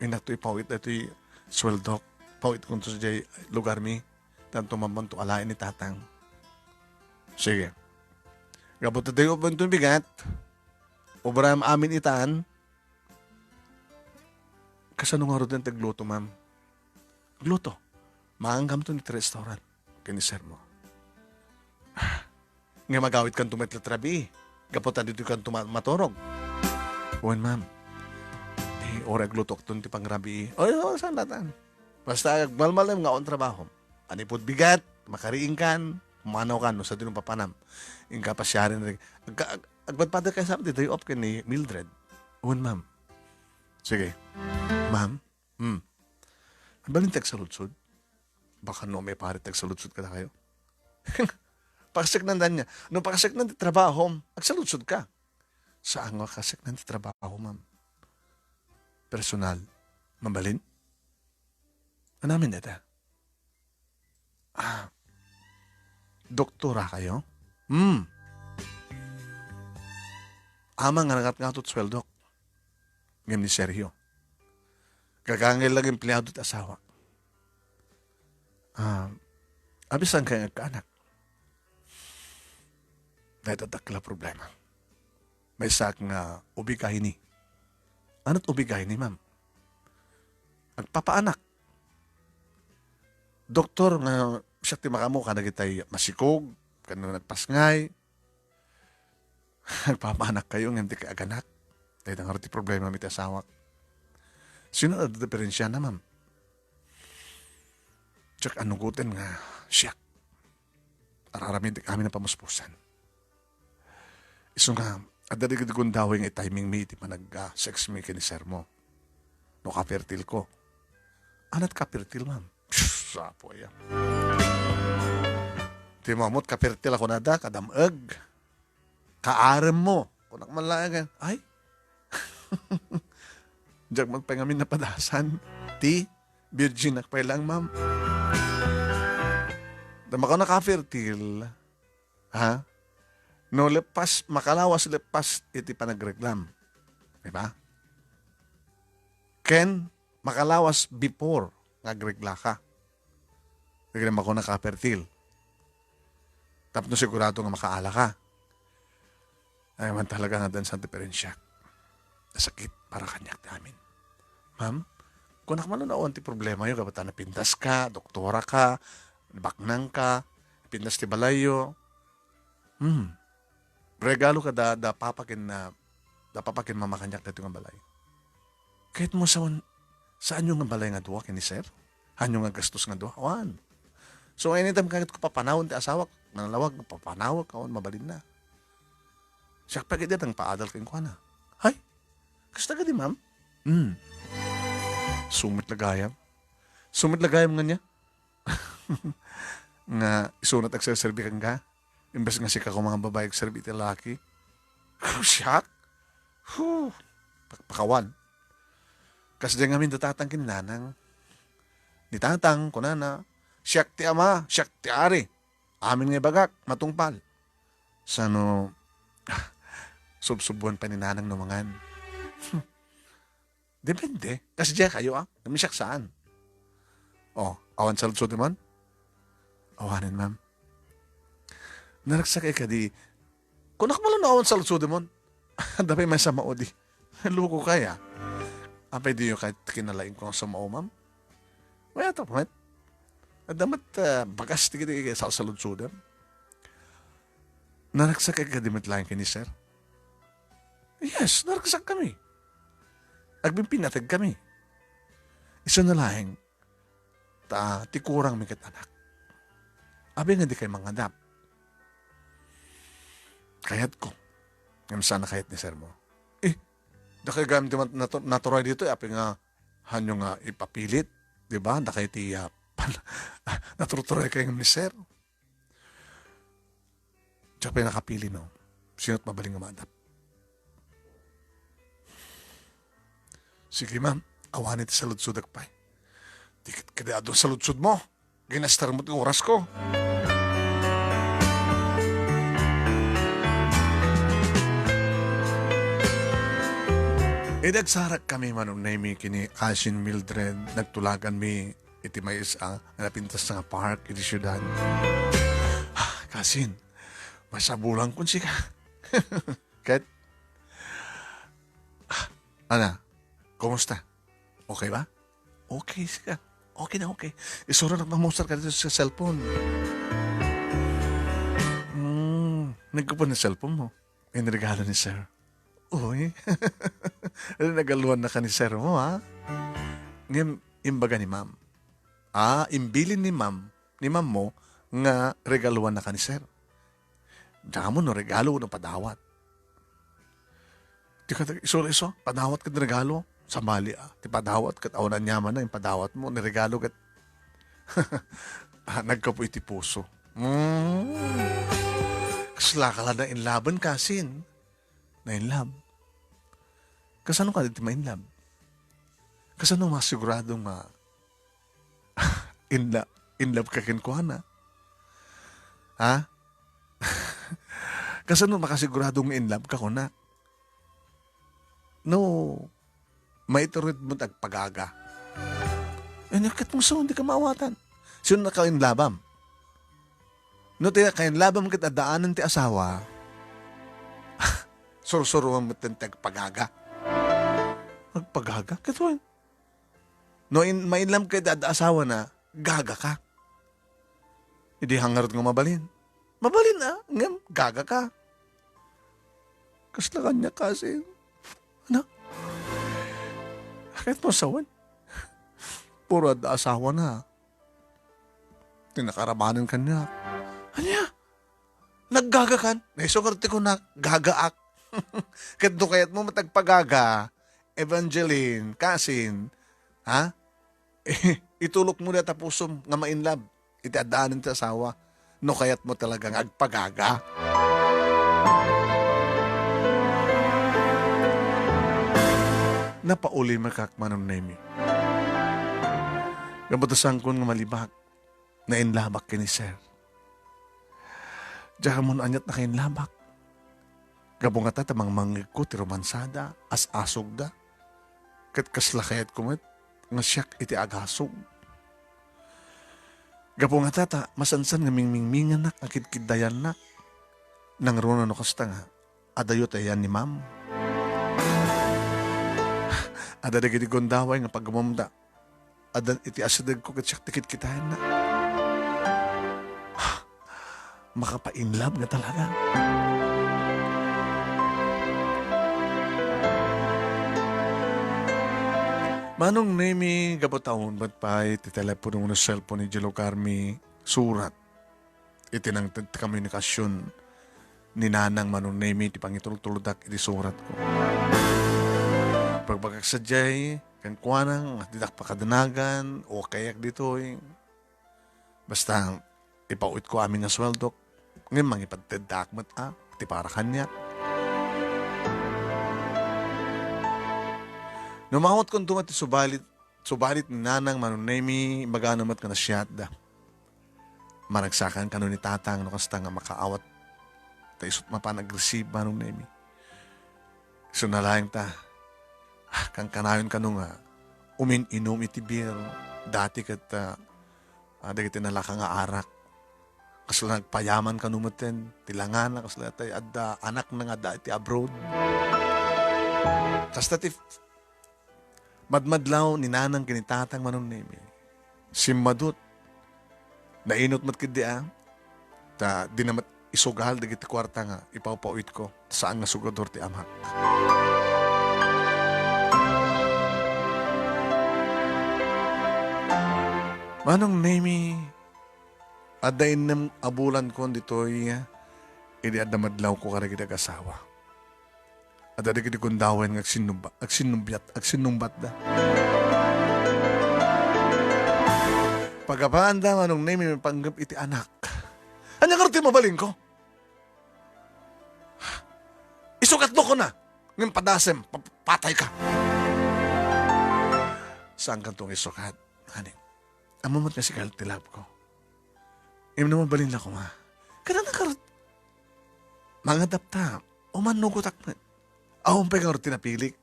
Innak to ipawit daytoy sueldok. Pawit kunto sadiay lugar mi. Tanto mammanto alaen ni tatang. Sige. Gapu ta dayo pay bigat. Obram amin itan. Kasano ngaruden ti agluto, ma'am? Agluto. Maanggamto ni ti restaurant. Ken ni sir mo. Nga magawid kanto met latrabi. Gapu ta ditoy kanto ma-, maturog. Wen, ma'am. Ti uray aglutoakton ti pangrabii. Oy, o, saan latan? Basta agmalmalem nga awan trabaho. Manipud bigat, makariingkan, manawkan, no sadino papanam. Inka pasiaren, ag-, ag-, agpadpadek kay sa ti day off ken ni Mildred. Wen, ma'am. Sige. Ma'am? Hmm. Balin ti agsaludsod? Baka no may pare ti agsaludsod kadakayo. Pakaseknan dan niya. No pakaseknan ti trabaho, agsaludsod ka. Saan nga kaseknan ti trabaho, ma'am? Personal. Mabalin? Anamin deta? Ah, doktora kayo? Hmm. Ama nga nangatngatot sueldok. Ngem ni Sergio. Gagangel lang empleado ti asawa. Ah, abisan kay agkaanak. Dayta dakkel a problema. Maysaak nga ubig a hini. Ano't ubig a hini, ma'am? Agpapaanak. Doktor, nga siak ti makaammo kadagitay masikog, ken nagpasngay. Nagpapanak kayo, ngem dikay aganak. Dayta ngarud ti problema mi ti asawak. Sino a diferensiana, ma'am? Diak anugoten nga siak. Ar-aramid amin a pamuspusan. Isu nga, adda dagiti gundaway nga i-timing mi iti panag, ah, sex mi ken ni sir mo. No kapertil ko. Anat kapertil, ma'am? Psst, sapo aya. Ti mamut kapertil a kunada, kadam-eg. Kaarem mo. Kunak man laeng, ay? Diak man pay ngamin napadasan. Ti, virgin ak pay lang, ma'am. Da makauna kapertil, ha? No lepas, makalawas lepas iti panagreglam. Di ba? Ken, makalawas before nga agreglaka. Dagiti makuna kapertil. Tapno sigurado nga makaala ka. Ay, man talaga nga dan sa diferensya. Nasakit para kaniak ti amin. Ma'am, kunak man no awan ti problema yo, kapata napintas ka, doktora ka, baknang ka, pintas ti balayyo. Hmm. Regalo ka da, da papa ken na, da papa ken mama kaniak daytoy nga balay. Ket mo sawan, saanyo nga balay nga dua ken ni sir? Hanyo nga gastos nga dua? Awan. So, anytime kaniak ko papanawen ti asawak, nanalawag, papanawek, awan mabalinna. Siak pay kadi nangpaadal kenkuana. Hay, kasta kadi, ma'am? Hmm. Sumit lagayam. Sumit lagayam nga niya. Nga isunat agserserbi kenka. Imbes nga sika koma nga babae agserbi iti lalaki. Siak? Huh! Pakpakawan. Kasdiay ngamin da tatang ken ni nanang. Ni tatang, kunana, "Siak ti ama, siak ti ari. Amin nga ibagak, matungpal." Sano, subsubuan pay ni nanang no mangan. Depende. Kasdiay kayo, ah. Kami siak saan. Oh, awan saludsodemon? Awanen, ma'am. Naragsak ay kadi. Kunak man no awan saludsodemon. Adda pay may sa maudi. Loko kaya. Apay diyo kay kinalaing ko sa mao, ma'am? Wala to, met. Adda met, ah, bagas ti kidi sa saludsodem. Naragsak ay kadi met laeng ken ni sir? Yes, naragsak kami. Agbimpinateg kami. Isu na laeng, ta ti kurang mi ket anak. Abi nga dikay mangadap. Kayatko. Ngem saan a kayat ni sir mo? Eh, dakay gayam ti mat-, natu-, natural ditoy, apay nga hanyo nga ipapilit, di ba? Dakay ti, ah, pan-, natuturay kay ngem ni sir. Diak pay nakapili, no? Sino't mabalin nga maadap? Sige, ma'am. Awanen ti saludsodak pay. Di ket kadi adu saludsodak mo. Ginastar mo ti oras ko. Idi agsarak kami, Manong Nemy, kini Cousin Mildred, nagtulagan mi iti maysa nga napintas nga park iti siudad. Ah, kasin, masabulan kon sika. Ket, ah, ana, kumusta? Okay ba? Okay sika. Okay na okay. Isuro na mamusar ka dito sa cellphone. Hmm, nagkupon na cellphone mo. Inregalo ni sir. Uy. Nagaluan na ka ni sir mo, ha? Ngem, imbaga ni ma'am. Ah, imbilin ni ma'am, ni ma'am mo, nga regaluan na ka ni sir. Diyan mo no regalo no padawat. Di ka iso-iso, padawat ket regalo. Sabali, ah. Ti padawat ket awan aniaman na, impadawat mo, ni regalo ket, ah, nagkapo iti puso. Mm. Kasla ka la na in love-en kasin. Na in love. Kasano ka di ma-in love? Kasano masigurado nga in lo-, in love ka kenkuana? Ha? Kasano makasigurado nga in love ka kuna? No, maitured mo ti agpagaga. Eh, ket mo, so, hindi ka maawatan. Sino na ka-in love-am? No, ti ka-in love-am ket addaanan ti asawa, sursuruan mo ti agpagaga. Agpagaga? Ket wen. No, in, ma-in love ka iti adda asawa na, gaga ka. Idi hangarod nga mabalin. Mabalin a, ngem gaga ka. Kasla kaniak, kasin. Ano? Kayat mo sawen? Puro adda asawana. Ti nakaramanen kaniak. Ania? Naggagakan? Naiso ngarud ti kunak, gagaak. Ket no kayat mo met agpagaga, Evangeline, kasin, ha? Itulok mo dayta pusom nga ma-in love iti addaanan ti asawa, no kayat mo talaga nga agpagaga. Napaulimakak, Manong Nemi. Gapu ta saankon nga malibak, nainlabak ken ni Sir. Diak ammo no aniat nakainlabak. Gapu ngata ta mangmangngegko ti romansada, as-asugda. Ket kasla kayatko met nga siak iti agasug. Gapu ngata ta masansan nga mingmingminganak nga kidkiddayannak. Nangruna no kasta nga, adayo ti ayan ni Ma'am. Adda dagiti gundaway nga pagumamda. Addan iti asidegko ket siak ti kitkitaenna. Makapainlove nga talaga. Manong Nemi, gapu ta unbat pay ti telepono wenno cellphone ni Jello Carmi, surat. Iti nangted ti komunikasion ni Nanang Manong Nemi ti pangitultulodak iti suratko. Ibagbagak sadiay kenkuana nga didak pakadanagan o kayak ditoy. Basta, ipaw-itko amin nga sueldok, ngem mangipadteddaak met a, ti para kaniak. No maawatkonto met ti subalit, subalit ni Nanang Manong Nemi, magana met nga nasiatda. Maragsakan kano ni Tatang no kasta nga makaawat ta isut mapan ag-receive, Manong Nemi. Isu na laeng ta, ah, kankanayon kano nga umin-inum iti beer, dati ket, ah, ah, dagiti nalaka nga arak. Kasla nagpayaman kano metten, ti langana, kasla tay adda anakna nga adda iti abroad. Kasta ti Madmadlaw ni Nanang ken ni Tatang Manong Nemi. Simmadut. Nainut met ketdi a, ta dina met isugal dagiti kuarta nga ipawpaw-itko. Saan nga sugador ti amak. Manong Nemi, adda innem a bulankon ditoy idi adda madlawko kadagiti agasawa. Adda dagiti gundaway nga agsinnumba-, agsinnumbiat-, agsinnumbatda. Pagapaanda, Manong Nemi, panggep iti anak. Ania ngarud ti mabalinko? Isugatmo kona, ngem padasem, pa-, patayka. Saankanto nga isugat, honey. Ammom met nga sika ti love ko. Ngem no mabalin la koma. Kada nakarut. Mangadapta. Umannugotak met. Awan pay ngarud ti napilik.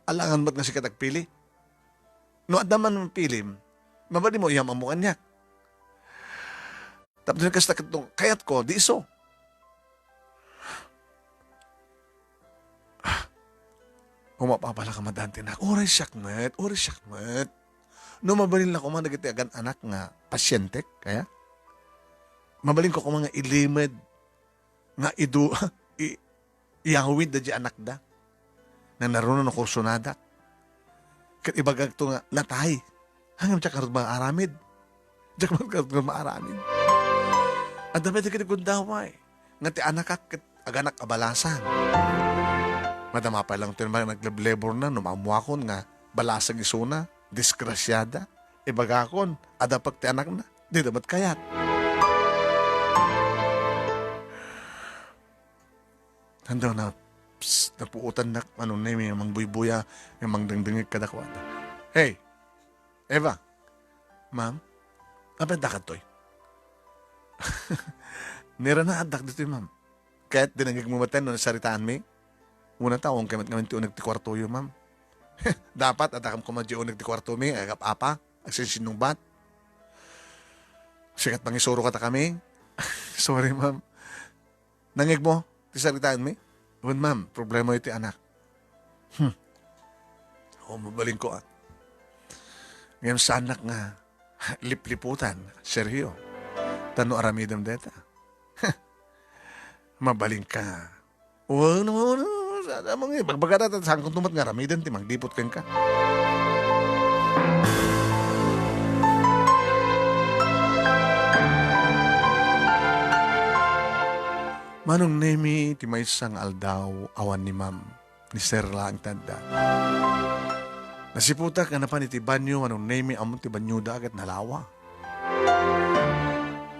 Alangan met nga sika ti agpili. No adda man pilim, mabalin mo iyam-ammo kaniak. Tapno kasta ket no kayatko, di isu. Umapapala ka, Madam Tina. Uray siak met, uray siak met. No mabalin la koma dagiti agan-anak nga pasientek, kaya? Mabalin ko koma nga ilimed, nga idu-, i-, iyawid da di anakda. Nanaruna no kursunadak. Ket ibagak to nga, natay. Ngem diak ngarud maaramid. Diak man ngarud maaramid. Adda pay dagiti gundaway nga ti anakak ket aganak a balasan. Madama pay lang ti nagleblebor na no maammuakon nga balasag isuna, disgrasiada. Ibagakon, adda pek ti anakna, dida met kayat. Tanda na, psst, napuotannak, ano na yung mangbuybuya, yung mangdengdengeg kadakuada. Hey, Eva. Ma'am? Apay adda kadtoy? Nirana addak ditoy, ma'am. Ket dinengngeg mo metten no nasaritaanmi? Una ta, awan kami met ngamin ti uneg ti kuartoyo, ma'am. Dapat, adda kam koma di uneg ti kuartomi, agap-apa, agsinsinnungbat. Sikat pangisuro kata kami. Sorry, ma'am. Nangngeg mo ti saritaanmi? Wen, ma'am, problema iti anak. Hmm. O, mabalin ko, ah. Ngem saanak nga lipliputan, Sergio. Ta no aramidem dayta, mabalinka. Wenno, wenno, sa-, sa-, among, eh, bagbagada ta, saan kano met nga aramiden ti mangdipot kenka. Manong Nemi, ti maysa nga aldaw, awan ni Ma'am. Ni Sir laeng ti adda. Nasiputak nga napan iti banio, Manong Nemi, ammom ti banioda ket nalawa.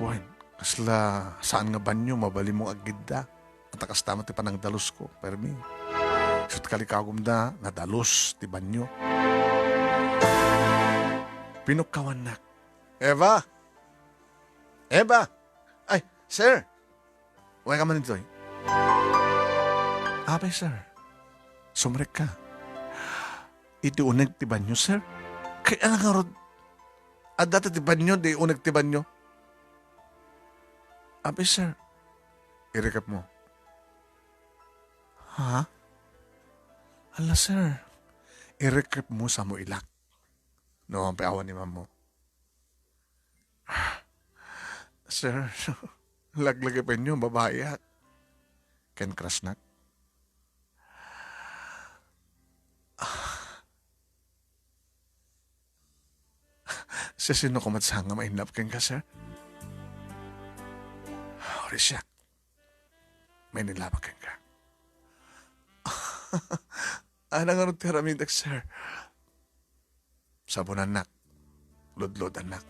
Wen, kasla saan nga banio, mabalinmo nga aggidda. Ket kasta met ti panangdalusko, permi. Ket kalikagumda, nadalus ti banio. Pinukkawannak. Eva! Eva! Ay, sir! Umayka man ditoy. Apay, sir. Sumrekka. Iti uneg ti banio, sir. Kayatna ngarud, adda ti banio, di uneg ti banio. Apay, sir. Irikepmo. Ha? Ala, sir. Irikepmo sa mo ilak. No, ampay awan ni Ma'am mo. Sir, laglagipenyo, babaiak. Ken crushnak. Sisino koma ti saan nga ma-in love kenka, sir? Uri siak. Ma-in love kenka. Ania ngarud ti aramidek, sir? Sabunannak. Ludludannak.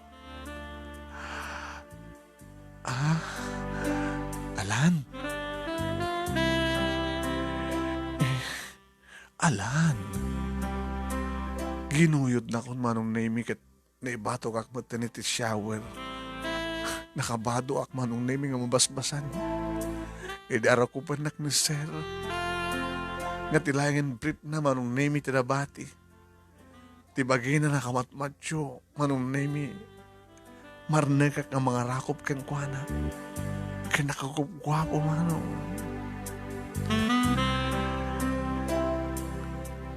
Ah, Alan. Eh, Alan. Ginuyodnakon, Manong Nemi, ket naibatogak metten iti shower. Nakabadoak, Manong Nemi, nga mabasbasan. Idi arakupennak ni Sir, nga ti laengen briefna, Manong Nemi, ti nabati. Ti bagina nakamatmatio, Manong Nemi. Marnekak nga mangarakop kenkuana. Ken nakagupguapo, Manong.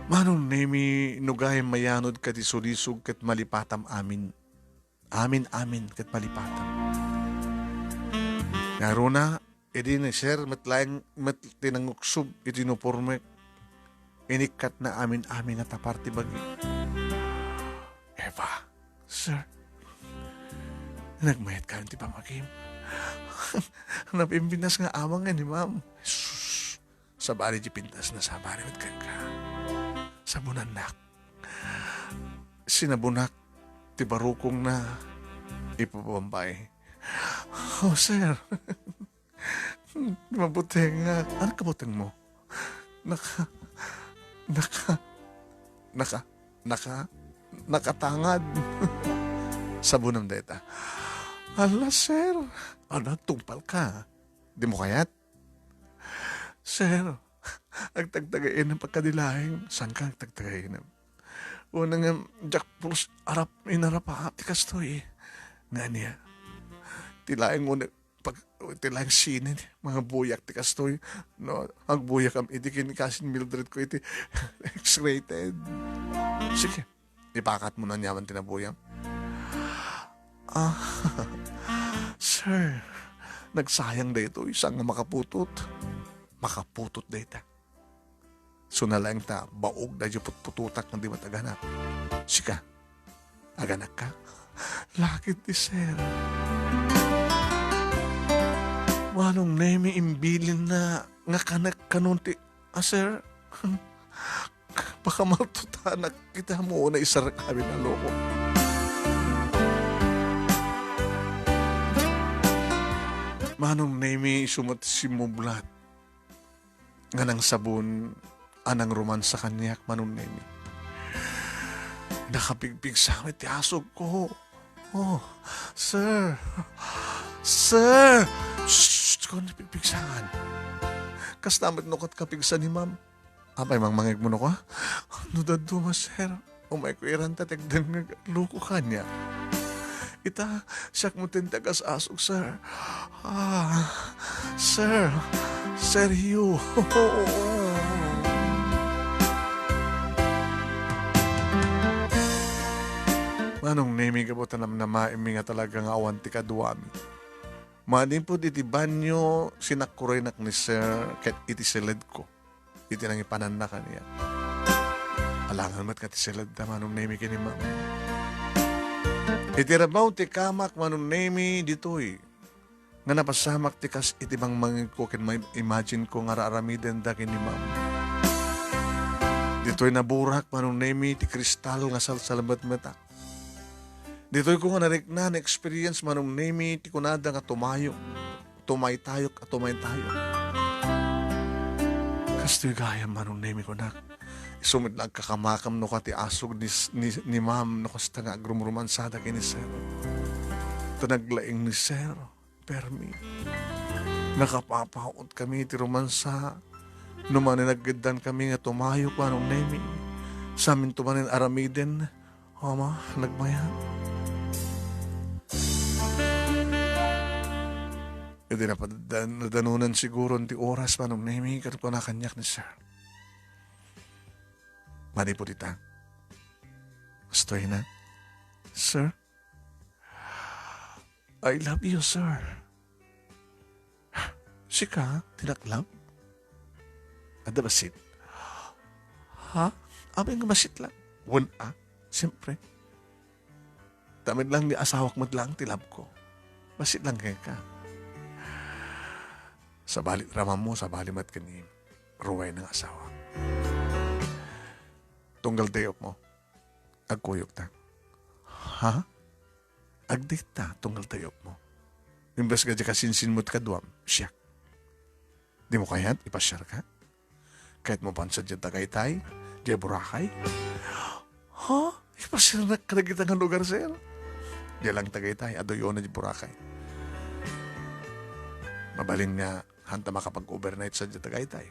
Manong Nemi, no gayam mayanod kadi sulisog ket malipatam amin. Amin, amin ket malipatam. Ngaruna, idi ni Sir met laeng met ti nanguksob iti unipormek, inikkatna amin-amin a tapar ti bagi. Eva, Sir, nagmayat kayon ti pamagim. Napimpintas nga amang nga ni Ma'am. Sus, sabali ti pintasna, sabali met kenka. Sabunannak. Sinabonak ti barukongna, ipabambay. Oh, sir. Mabutengak. Ania kabutengmo? Naka-, naka-, naka-, naka-, nakatangad. Sabunam dayta. Ala, sir. Ania, nagtungpalka? Dimo kayat? Sir, agtagtagainep a kadi laeng. Saanka agtagtagainep? Una nga, diak pulos arap, inarap a ti kastoy. Nga ania? Ti laeng una, pag, ti laeng sine, mangbuyak ti kastoy. No, agbuyakam idi ken ni Cousin Mildred ko iti X-rated. Sige. Ipakatmo aniaman ti nabuyam. Ah, sir, nagsayang daytoy, saan nga makaputot? Makaputot dayta. Suna laeng ta, baog daytoy putputotak nga di met aganak. Sika, aganakka? Lakit ti sir. Manong Nemi, imbilinna nga kanek kanon ti, ah, sir? Baka maltutanak iti ammo nga isarek amin a loko. Manong Nemi, isu met simmublat nga nangsabon a nangromansa kaniak, Manong Nemi. Nakapigpigsa met ti asugko. Oh, sir. Sir! Shh! Kuan, pigpigsaen. Kasta met no ket kapigsa ni ma'am. Apay, mangmangegmo no kua? No dadduma, sir. Umayko iran ta tekden nga loko kaniak. Ita, siak met ti agas-asog, sir. Ah, sir. Seryo. Manong Nemi, gapu ta namnamaenmi nga talaga nga awan ti kaduami. Manipud iti banio, sinakkurenak ni Sir ket iti siledko, iti nangipananna kaniak. Alangan met nga ti siledda, Manong Nemi, ken ni Ma'am. Iti rabaw ti kamak, Manong Nemi, ditoy nga napasamak ti kas iti bangmangegko ken ma-imagine ko nga ar-aramidenda ken ni Ma'am. Ditoy naburak, Manong Nemi, ti kristal nga salsalmetmetak. Ditoy ko nga narikna, na-experience, Manong Nemi, ti kunada nga tumayok, tumaytayok a tumaytayok. Kastoy gayam, Manong Nemi, kunak. Isu met la agkakamakam no ka ti asug ni, ni, ni Ma'am no kasta nga agrumrumansada ken ni Sir. Ta naglaing ni Sir, permi. Nakapapaut kami ti rumansa. No manen naggeddan kami nga tumayok, Manong Nemi. Saminto manen aramiden, Ama, nagmayat. Idi napadan-, nadanunan siguron ti oras, Manong Nemi, ket kuna kaniak ni Sir. Manipud ita. Kastoy na. Sir? I love you, sir. Sika, ti naklab? Adda bassit? Ha? Amin nga bassit lang. Wen a, siyempre. Tamid lang ni asawak met lang ti love ko. Bassit lang kay ka. Sabali, ramam mo, sabali met ken ni Ruway nga asawa. Tunggal day off mo. Agkuyog ta. Ha? Agdate ta, tunggal day off mo. Imbes nga di ka sinsin mo ti kaduam, siak. Di mo kayat, ipasiar ka? Kayat mo pansa diay Tagaytay, diay Boracay? Ha? Ipasiarnak kadagita nga lugar, sir? Di lang Tagaytay, aduyo na diay Boracay. Mabalin nga, hanta makapag-overnight sa diay Tagaytay.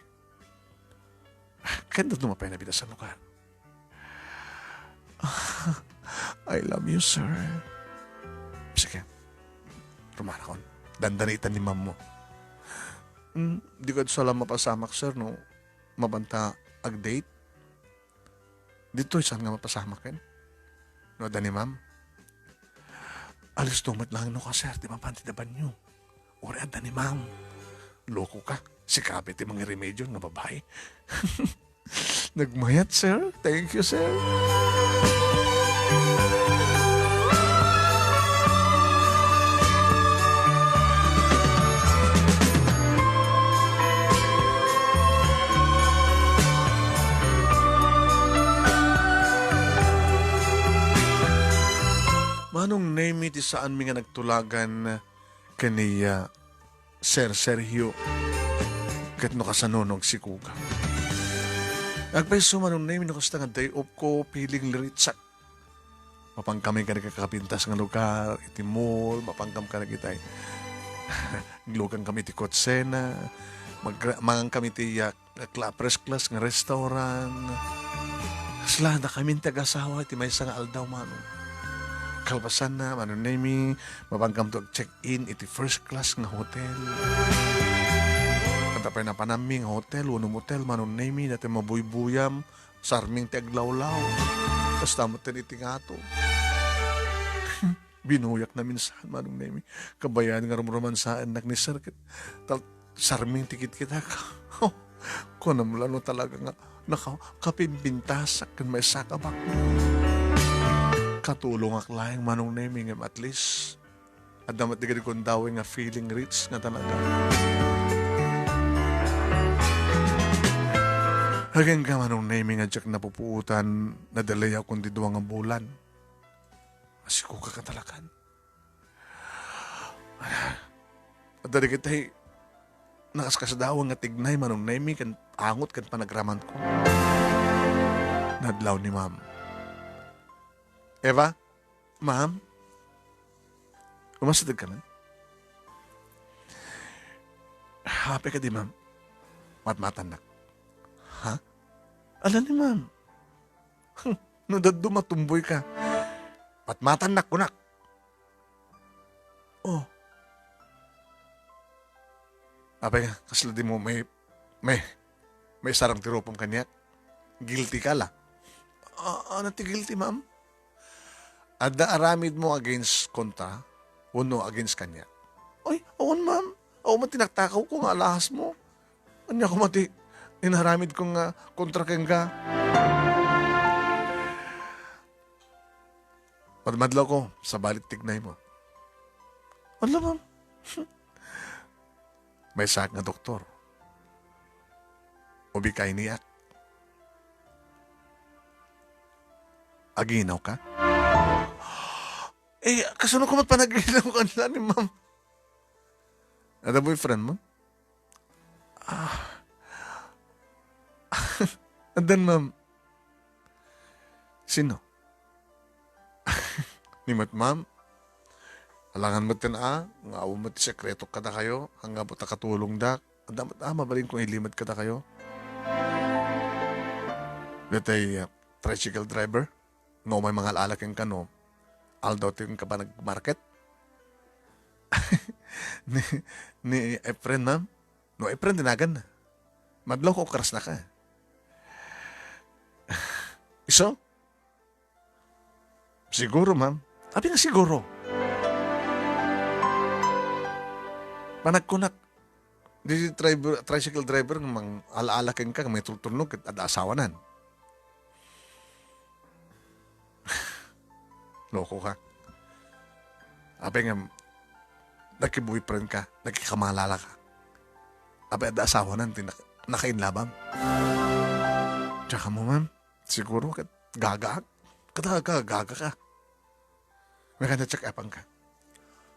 Kayat na dumapay na bitas a lugar. I love you, sir. Sige. Rumanakon. Dandanitan ni ma'am mo. Hmm, di ka sala mapasamak, sir, no? Mapanta ag-date? Ditoy saan nga mapasamak ken? No, adda ni ma'am? Alisto met lang no ka, sir, ti mapan ti dabanyo. Uray adda ni ma'am. Loko ka. Si Kape ti mangiremedyo nga babae. Nagmayat, sir. Thank you, sir. Manong Nemy ti saanmi nga nagtulagan ken ni, ah, Sir Sergio, ket no kasano no agsikuga. Agpayso, Manong Nemy, no kasta nga day off ko, feeling liritsak. Mapankami kadi kakapintas nga lugar, iti mall, mapankam kadi kitay. Aglugankami iti kutsena, mag-, mangankami iti, ah, kla-, first class nga restaurant. Kasla, dakami ti agasawa iti maysa nga aldaw, Manong. Kalpasanna, Manong Nemy, mapankamto ag-check-in iti first class nga hotel. Adda pay napanammi nga hotel wenno motel, Manong Nemy, daytoy mabuybuyam, sarming ti aglawlaw. Kasta met iti ngato. Binuyak na minsan, Manong Nemy. Kabayan nga rumrumansaennak ni Sir ket tal-, sarming ti kitkitak. Kunam la no talaga nga naka-, kapimpintasak ken maisakabak. Katulongak laeng, Manong Nemy, ngem at least adda met digdi kundawi nga feeling rich nga talaga. Agen ka, Manong Nemy, nga diak napupuotan, nadelayak kun ti dua nga bulan. Asiko ka katalakan. Adda dagiti nakaskasdaaw nga tignay, Manong Nemy, ken angot ken panagramanko. Nadlaw ni Ma'am. Eva? Ma'am? Umasideg ka man? Happy ka di, Ma'am? Matmatannak. Ha? Ala ni Ma'am. Hmm, no daduma tumboy ka. Patmatannak, kunak. Oh. Apay nga, kasla di mo may, may, may sarang ti rupom kaniak? Guilty ka la. Ah, ano ti guilty, ma'am? Adda aramid mo against kontra, wenno against kaniak? Ay, awan, ma'am. Awan man ti naktakawko nga alahasmo. Ania koma ti inaramidko nga kontra kenka? Madmadlawko, sabali ti tignaymo. Ala, ma'am. Maysaak nga doktor. Ubikainiak. Aginawka? Eh, kasano koma panaginaw kanla ni ma'am? Adda boyfriend mo? Ah. Addan, ma'am. Sino? Ni met, ma'am. Alangan met ten a, nga awan met ti sekreto kadakayo, nga buta katulongdak. Adda met a, mabalin kong ilimed kadakayo. Daytoy, ah, tricycle driver? No, may mga alaala kenka no, aldaw ti inka pa nagmarket? Ni, ni Efren, ma'am? No, Efren, dinagan na. Madlaw ko, karas na ka. Iso? Siguro, ma'am. Abi nga siguro. Panagkunak, di driver, tricycle driver nga mang alaala kenka, nga may tultulnog, ket adda asawanan. Loko ka. Apay nga, naki-boyfriend ka, nakikamalala ka. Apay adda asawanan, ti nak-, nakainlabam. Tsaka mo, ma'am, siguro ket gagaak. Kada ka, gaga ka. May kanya check-upan ka.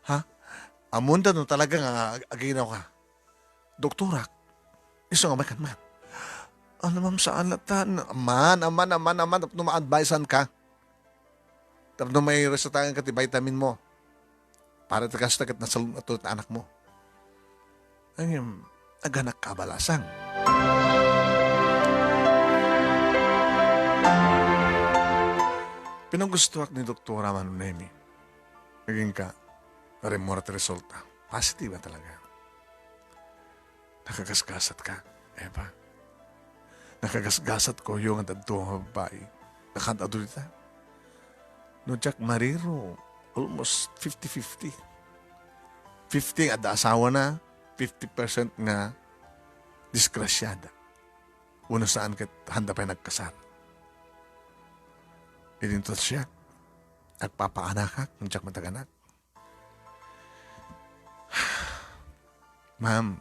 Ha? Ammon da no talaga nga ag-, aginaw ka. Doktorak, isu nga makan man. Ano, ma'am, saan na tan? Aman, aman, aman, aman, tapno ma-advisean ka. Tapno may resetahan ka ti vitamin mo. Para ti kasta ket nasalun-ato ti anak mo. Ngem, aganak ka a balasang. Pinanggustoak ni Doktora Mano Nemi. Agingga, narimmuar ti resulta. Positive talaga. Nakagasgasat ka, Eva. Nakagasgasat ko yung nga dadto nga babae. Nakanta adu dita. No, Jack Mariro, almost fifty fifty. Fifty nga adda asawa na, fifty percent nga disgrasyada. Uno saan ket handa pay nagkasar. Idinto siak, agpapaanakak, no Jack mataganak. Ma'am,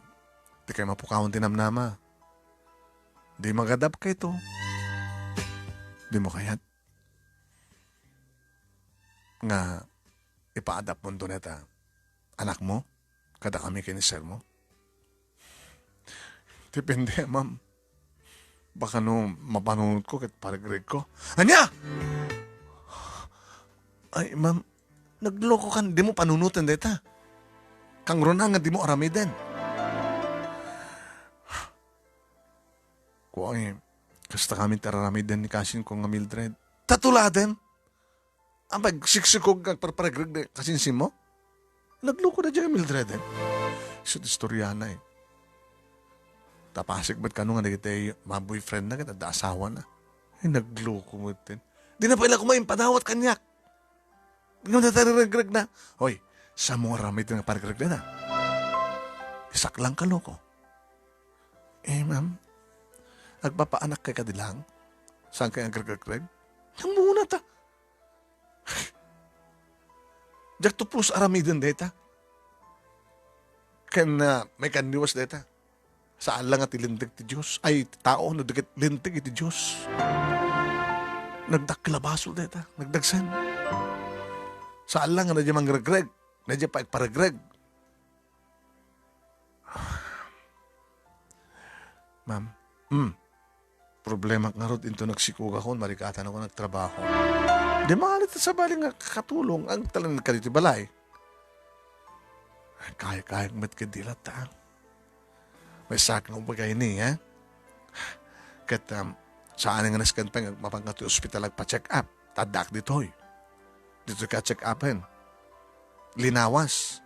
di kayo mapukawan ti namnama. Di magadap kayto. Di mo kayat nga ipaadap mo deta anak mo, kada kami ken ni sir mo. Depende, ma'am. Baka no mapanunot ko ket paregreg ko. Ania? Ay, ma'am, nagloko kan, di mo panunoten deta. Kangruna nga di mo aramiden. Kuang, eh, kasta kami ti aramiden ni kasin ko nga Mildred. Tatuladen? Ang pagsiksikog, agparparegreg ni kasinsin mo? Nagloko na dyan, Mildred, eh. Isu ti istorya na, eh. Tapasik met kano nga dagiti ma-boyfriend na, ket adda asawa na. Ay, nagloko met din. Di na pala kumain padawat kaniak. Ngem nataregreg na. Hoy, sa mo aramid nga paregreg na. Isak lang ka, loko. Eh, ma'am, agpapaanak kay kadi lang? Saan kay agregreg? Namuna ta. Diak to plus aramiden deta. Ken, ah, may kandiwas deta. Saan lang nga ti linteg ti Dios. Ay, ti tao, no, di ket linteg iti Dios. Nagdakkel a basol deta. Nagdagsen. Saan lang nga nadya mangregreg. Nadya pa agparegreg. Ma'am. Hmm. Problemak ngarud, into nagsikog ako, marikatan ako nagtrabaho. Di maalit ta sabali nga katulong, agtalned ka ditoy balay. Kaya-kaya met ket di latta. Maysaak nga ubagayni, ha? Ket, um, saan nga nasken pay nga mapanka ti ospital agpa-check up. Taddaak ditoy. Ditoy ka check upen. Linawas.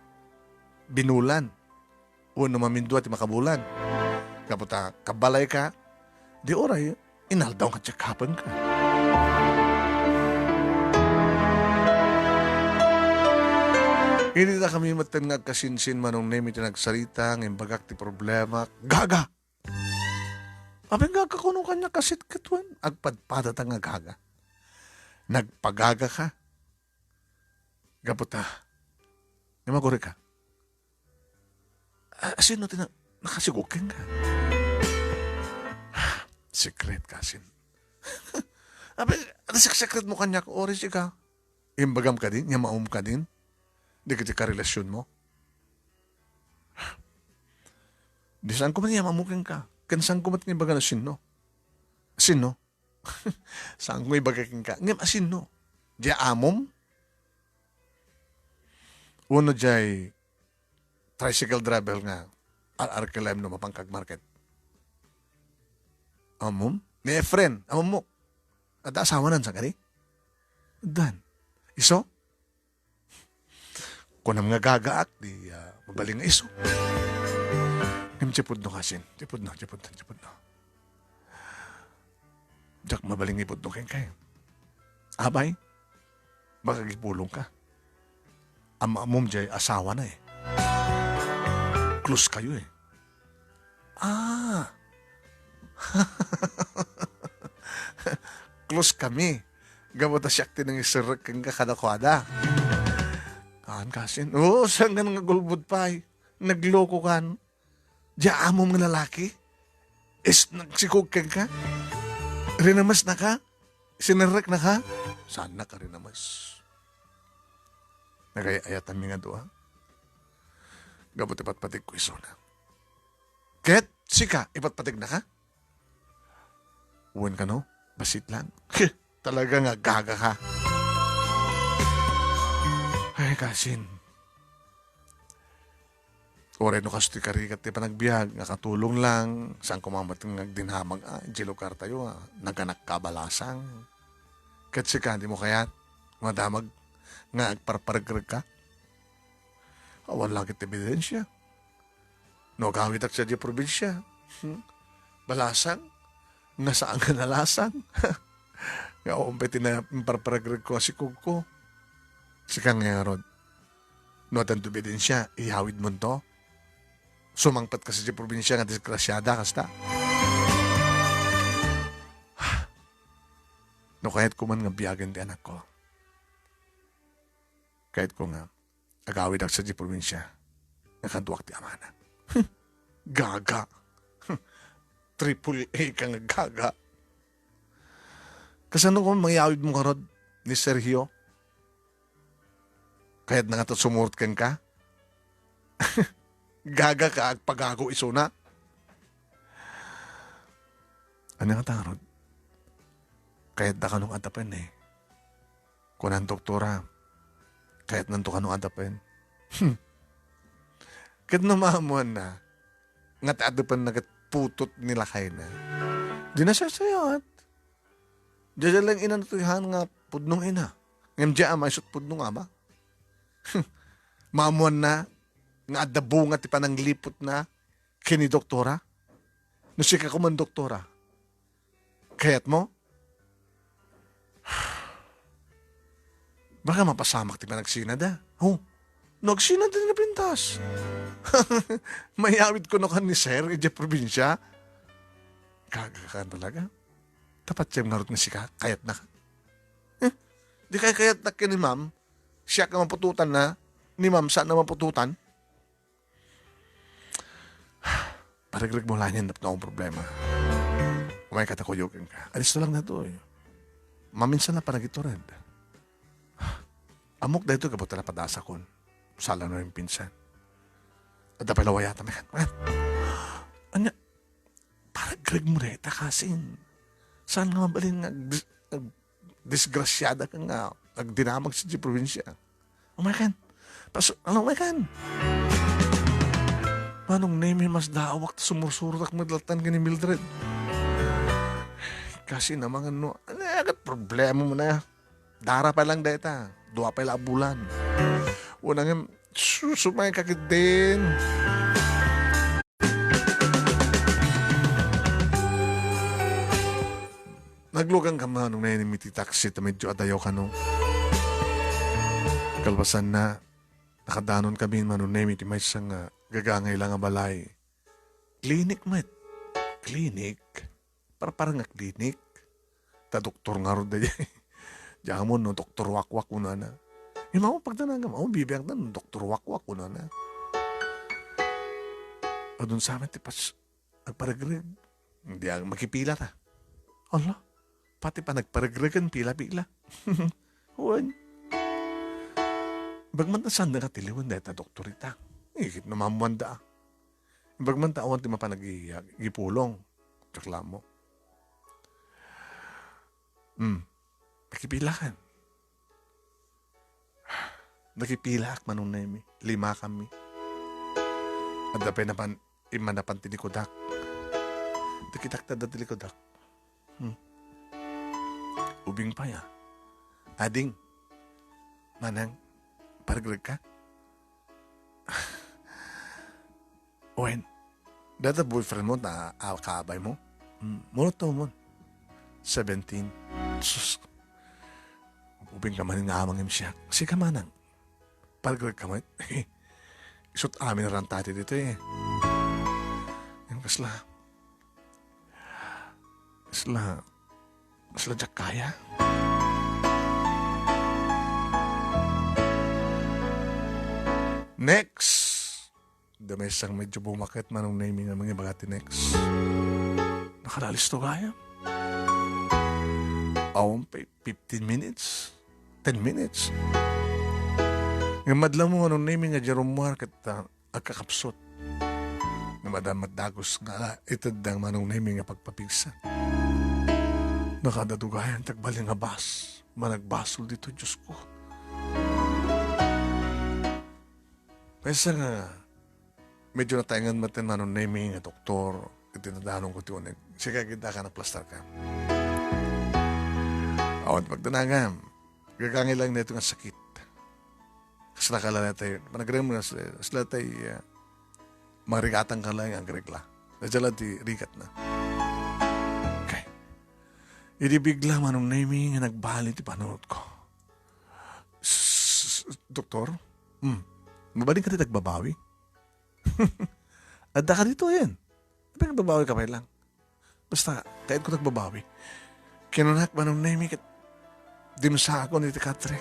Binulan. Wenno mamindua ti makabulan. Gapu ta, kabbalay ka, di uray, inaldaw nga check upen ka. Idi dakami metten nga agkasinsin, Manong Nemi, ti nagsarita nga imbagak ti problema, gaga! Apay nga agkakuno kaniak a sitket wen? Agpadpadata nga gaga. Nagpagaga ka? Gapu ta, imaguri ka. A-, asino ti na-, nakasigog kenka? Secret, kasin. Apay, ano sek-, secret mo kaniak? Ori sika. Imbagam kadin, nga maum kadin. Dagiti karelasyon mo. Di saan ko man nga maum kenka. Ken saan ko man nga ibaga no sinno. Sinno? Saan ko ibaga kenka. Ngem asinno? Diay amom? Uno diay tricycle driver nga ar-arkelem no mapangkag market. Amom? Ni Efren, amom mo. Adda asawanan sa kadi? Dan. Iso? Kunam nga gagaak, di, ah, mabalin nga iso. Ngem ti pudno kasin. Ti pudno, ti pudno, ti pudno. Diak mabalin nga ipudno kenka. Abay, baka agipulong ka. Am-, ammom diay asawana eh. Close kayo eh. Ah. Close kami. Gapu ta siak ti nangiserrek kenka kadakuada. Haan kasin. Oo, saan nga nagulbod pay? Nagloko kan. Diay amom nga lalaki? Is nagsikog kenka? Rinemesna ka? Sinerrekna ka? Saanna ka rinemes? Nagay-ayatanmi nga dua. Gapu ti patpategko isuna. Ket sika, ipatpategna ka? Wen kano? Bassit lang. Talaga nga gaga ka. Ay, kasin. Uray no kastoy karigat ti panagbiag, nga katulong lang, saan ko mamateng nga agdinamag, ah, idiay lugar tayo, ah, naganak ka a balasang. Ket sika, di mo kayat, madamag, nga agparparegreg ka? Awan la ket ti ebidensia. No agawidak sadiay probinsia, hmm? Balasang, nga saan nga nalasang. Nga awan pay ti na-, imparparegreg ko a sikog ko. Sika nga ngarud. No addan ti ebidensia, iyawid monto. Sumangpet ka sadiay probinsia nga disgrasiada, kasta. No kayat ko man nga biagen ti anakko. Kayat ko nga, agawidak sadiay probinsia, nga kaduak ti amana. Gaga. Triple A ka nga gaga. Kasano ko mangiyawid mo ngarud ni Sergio? Kayatna ngata sumurot kenka? Gaga ka, agpagago isuna. Ania ngata ngarud? Kayatda kano nga addapen eh. Kunan doktora, kayatnanto kano addapen. Hmm. Ket no maammoanna, nga ti addapenna ket putot ni lakayna. Di nasarsayat. Diay lang ina natoy han nga pudnong ina. Ngem diay ama isut pudno nga ama. Maammoanna nga adda bunga ti panangliputna ken ni doktora. No sika koma, doktora, kayatmo? Baka mapasamak ti panagsinada. Oh, no agsinada ti napintas. Mayawid kuno kan ni Sir idiay probinsia. Gaga ka talaga. Tapatiem ngarud nga sika, kayatna ka. Eh, di kay kayatna ken ni Ma'am, siak nga maputotanna, ni Ma'am saan nga maputotan. Paregreg mo laeng tapno akon problema. Umay ka ta kuyogen ka. Adisto lang daytoy. Maminsan la panagitured. Ammok daytoy gapu ta napadasakon. Sala no rin pinsan. Adda pay la wayata, man. Ania, paregreg mo dayta, kasin. Saan nga mabalin nga agdis-, agdisgrasiada ka nga agdinamag sadiay probinsia? Umaykan. Pasu-, ano, umaykan. Manong Nemi, masdaawak ta sumursurotak met lattan ken ni Mildred. Kasin, amangan no, ania ket problema mo na? Dara pay lang dayta. Dua pay la a bulan. Una ngem, sus, umay ka ketdin. Naglugan ka, Manong Nemi, ti taxi ta medyo adayo kano. Kalpasanna, Nakadanon kami, Manong Nemi, ti maysa nga gagangay la nga balay. Klinik met. Klinik? Parpar nga klinik? Ta doktor ngarud daydiay. Diak ammo no doktor wakwak kunana. Imaw pagdanagam, aw, bibiagdan, doktor wakwak kunana. Adun sa amin ti pas-, agparegreg. Diak, makipila ta. Ala, pati panagparegregen, pila-pila. Wen. Imbag man ta saan nga tiliwen dayta doktor ita. Igit no mammuanda. Imbag man ta awan ti mapan agi-, agipulong. Diak la ammo. Hmm. Nakipilakan. Nakipilaak, Manong Nemi. Limakanmi. Adda pay napan, immanapan ti likudak. Nakitak ta adda ti likudak. Hmm. Ubing pay, a. Ading. Manang, paragregka? Wen, data boyfriend mo ta, a, kaabay mo? Hmm, munot ta umon. Seventeen. Sus. Ubing ka man nga amang imsiak. Sika, Manang. Paragregka met. Isut' amin a rantati ditoy, e. Ngem kasla, kasla, kasla diak kaya. Next. Adda maysa nga medyo bumaket, Manong Nemi, nga mangibaga ti next. Nakalalisto gayam. Awan pay fifteen minutes, ten minutes. Ngem madla mo, Manong Nemi, nga diay rummuar ket, a, agkakapsut. Ngem adda met dagus nga itedda, Manong Nemi, nga pagpapigsa. Nakadadugayan ti agbalin nga bus. Managbasol ditoy, Diosko. Maysa nga medyo nataengan met ti Manong Nemi nga doktor iti nadanonko ti uneg. Sika, kitaem a naplastarka. Awan pagdanagam. Gagangay laeng daytoy nga sakit. Kasla ka la daytoy, panagrem nga kasla, kasla daytoy, a, marigatan ka laeng nga agregla. Dayta la ti rigatna. Okay. Idi bigla, Manong Nemi, nga nagbali ti panunotko. S-, doktor? Hmm. Mabalin ka ti agbabawi? Adda ka ditoyen. Apay nga agbabawi ka pay lang? Basta, kayatko ti agbabawi. Kinunak, Manong Nemi, ket dimsaakon iti katre.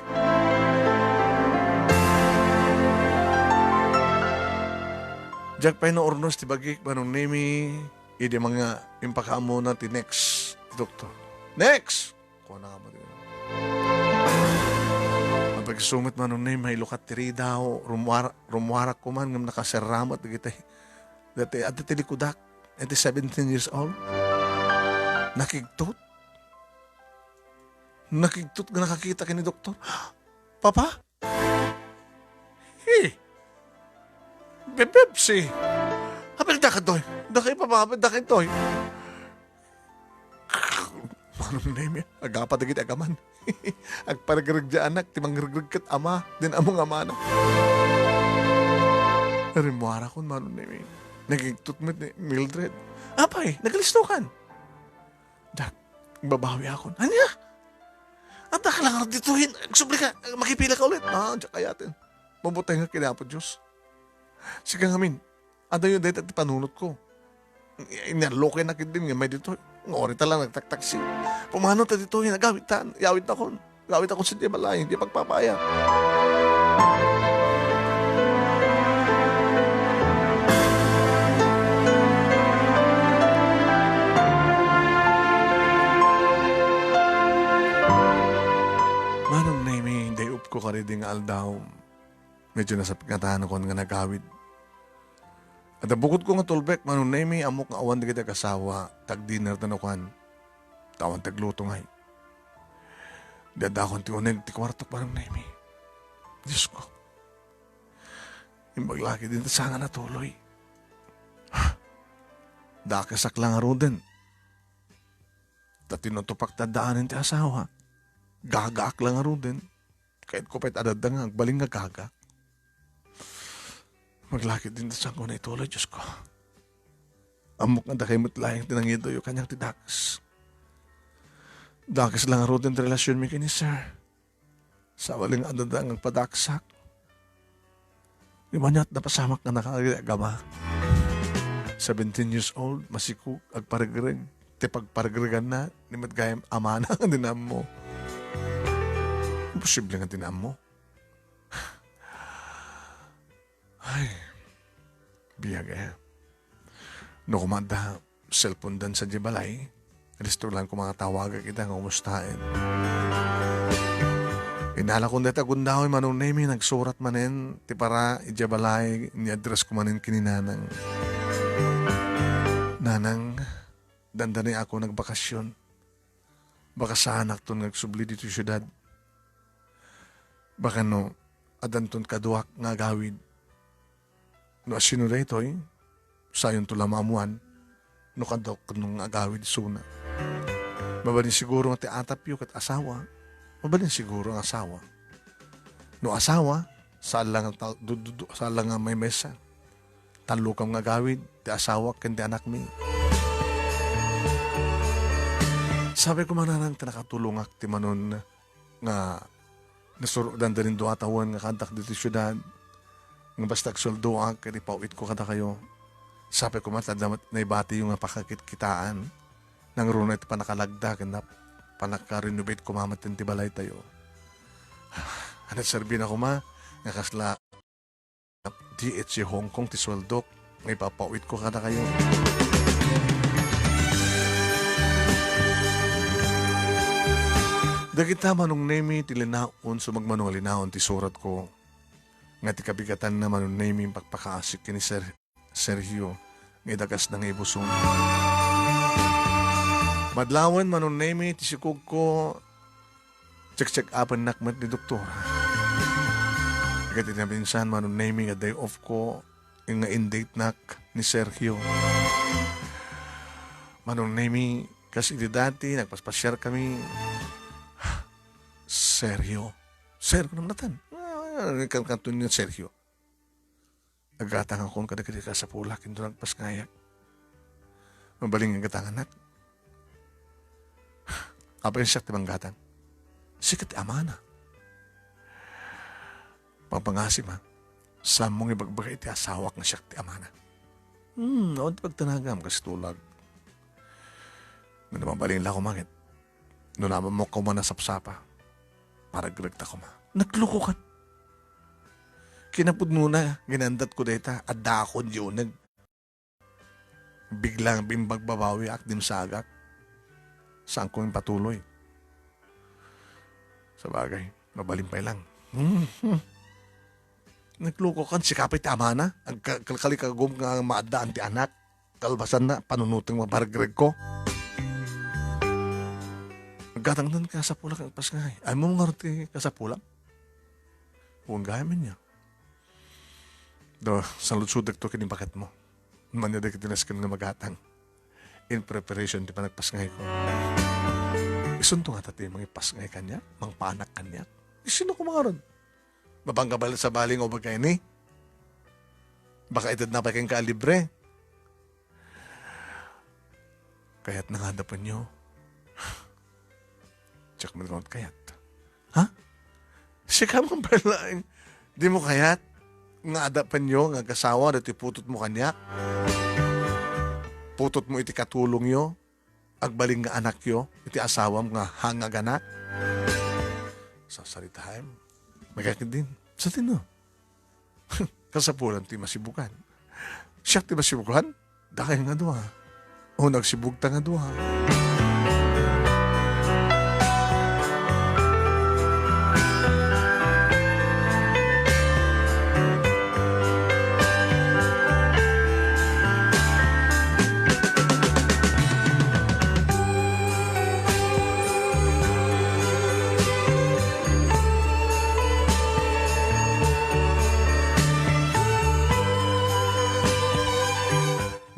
Diak pay naurnos ti bagik, Manong Nemi, idi manga impakaammona ti next ti doktor. Next! Kuana nga madi. Apay isu met, Manong Nemi, mailukat ti ridaw, rummuar-, rummuarak koman ngem nakaserra met dagiti, dagiti, adda ti likudak, iti seventeen years old. Nakigtot. Nakigtot nga nakakita ken ni doktor. Papa? Hi! Bebebsi! Apay dakayo toy? Dakayo, Papa, apay dakayo toy? Manong Nemi, agapa dagiti agaman. Agparegreg diay anak, ti mangregreg ket ama, din ammo nga amana. Rimmuarakon, Manong Nemi. Nakigtot met ni Mildred. Apay, nagalistokan? Diak, agbabawiakon. Ania? Adda ka la ngarud ditoyen, agsubli ka, makipila ka ulit. A, diak ayaten. Mabutengek ken Apo Dios. Sika ngamin, adayo dayta ti panunotko. Inallokayo na ketdin nga immay ditoy. Nga orita la nagtaktaksi. Pumanaw ta ditoy, agawidtan. Yawidtakon. Agawidtakon sadiay balay, diay pagpapaayak. Manong Nemi, day-upko kadaydi nga aldaw. Medyo nasapngatanakon nga nagawid. Adda bukodko nga tulbek, Manong Nemi, ammok nga awan dagiti agasawa, ta agdinner ta nakuan. Ta awan ti agluto ngay. Di addakon ti uneg ti kuartok, Manong Nemi. Diosko. Imbag la ketdin ti saan nga natuloy. Dakesak la ngaruden. Ta tinutopak ti addaanen ti asawa. Gagaak la ngaruden. Kayatko pay ti adda nga agbalin nga gaga. Imbag la ketdin ti saanko nga naituloy, Diosko. Ammok nga dakayo met laeng ti nangiduyo kaniak ti dakes. Dakes la ngaruden ti relasionmi ken ni Sir. Sabali nga adda nga agpadaksak. Di ba niya napasamak nga nakaagama? Seventeen years old, masikog, agparegreg. Ti pagparegreganna, ni met gayam amana nga di na ammo. Imposible nga di na ammo. Ay, biag eh. No koma adda cellphone dan sadiay balay, listo lang koma nga tawagak ita nga kumustaen. Inalakon dayta gundaway, Manong Nemi, nagsurat manen ti para idiay balay, ni address ko manen ken ni Nanang. Nanang, dandani ako nagbakasyon. Baka saanakton nga agsubli ditoy siudad. Baka no, addanton kaduak nga agawid. No asino daytoy, sayonto la maammuan no kaduak ken no nga agawid isuna. Mabalin siguro nga ti atapyo ket asawa. Mabalin siguro nga asawa. No asawa, saan la nga tal-, du-, du-, du-, saan la nga maymaysa. Tallo kam nga agawid, ti asawak ken ti anakmi. Sabi ko, Manang, ti nakatulongak ti Manon nga nasuro-, dandani dua tawen nga kaaddak ditoy siudad, nga basta agsueldoak, ket ipaw-itko kadakayo. Sapay koma ta adda met naibatiyo nga pakakitkitaan, nangruna iti pannakalagda ken nap-, pannaka-renovate koma met ti balaytayo. Ania ti serbina koma nga kasla D H C Hong Kong ti sueldok nga ipapaw-itko kadakayo. Dagita, Manong Nemi, ti linaon, sumagmamano nga linaon ti suratko. Nga ti kabigatanna, Manong Nemi, pakpakaasik ken ni Ser-, Sergio nga idagasna nga ibuson. Madlawen, Manong Nemi, ti sikogko, check-check-upennak met ni doktor. Ket iti naminsan, Manong Nemi, nga day off ko, nga in-date-nak ni Sergio. Manong Nemi, kas iti dati, nagpaspasiar kami. Sergio. Sergio naman natan. Ah, kan-, kanto ni Sergio. Aggatangakon kadagiti kasapulak, inton nagpasngayak. Mabalin nga gatangannak. Apay siak ti manggatang? Sika ti amana. Pangpangasima, saanmo nga ibagbaga iti asawak nga siak ti amana. Hmm, awan ti pagtanagam, kas tulag. Ngem mabalin la koma ket, no naammo koma nasapsapa, paragregta koma. Naglukokan. Kinapudnona, ginandatko dayta, addaakon di uneg. Biglang bimbagbabawiak, dimsagak. Saanko impatuloy. Sabagay, mabalin pay lang. Naglukokan, sika pay ti amana. Agka-, kalkalikagum nga maaddaan ti anak. Kalpasanna, panunoteng maparagregko. Aggatangdan kasapulak nga agpasngay. Ay mo ngarud ti kasapulak? Wen gayam ania. Do, saludsodekto ken ni baketmo. Mania dagiti nasken nga magatang. In preparation ti panagpasngayko. Isunto ngata ti mangipasngay kaniak, mangpaanak kaniak. Sino koma ngarud? Mapangkabal sabali nga ubag kayni? Baka itedna pay kenka a libre. Kayatna nga adapenyo. Diak met ngarud kayat. Ha? Sika man pay laeng, dimo kayat nga adapenyo nga agasawa daytoy putotmo kaniak? Putotmo iti katulongyo, agbalin nga anakyo, iti asawam nga hangaganak? Sarsaritaem. Magakidin. Sa tino? Kasapulan ti masibugan. Siak ti masibugan? Dakay nga dua. O nagsibugta nga dua.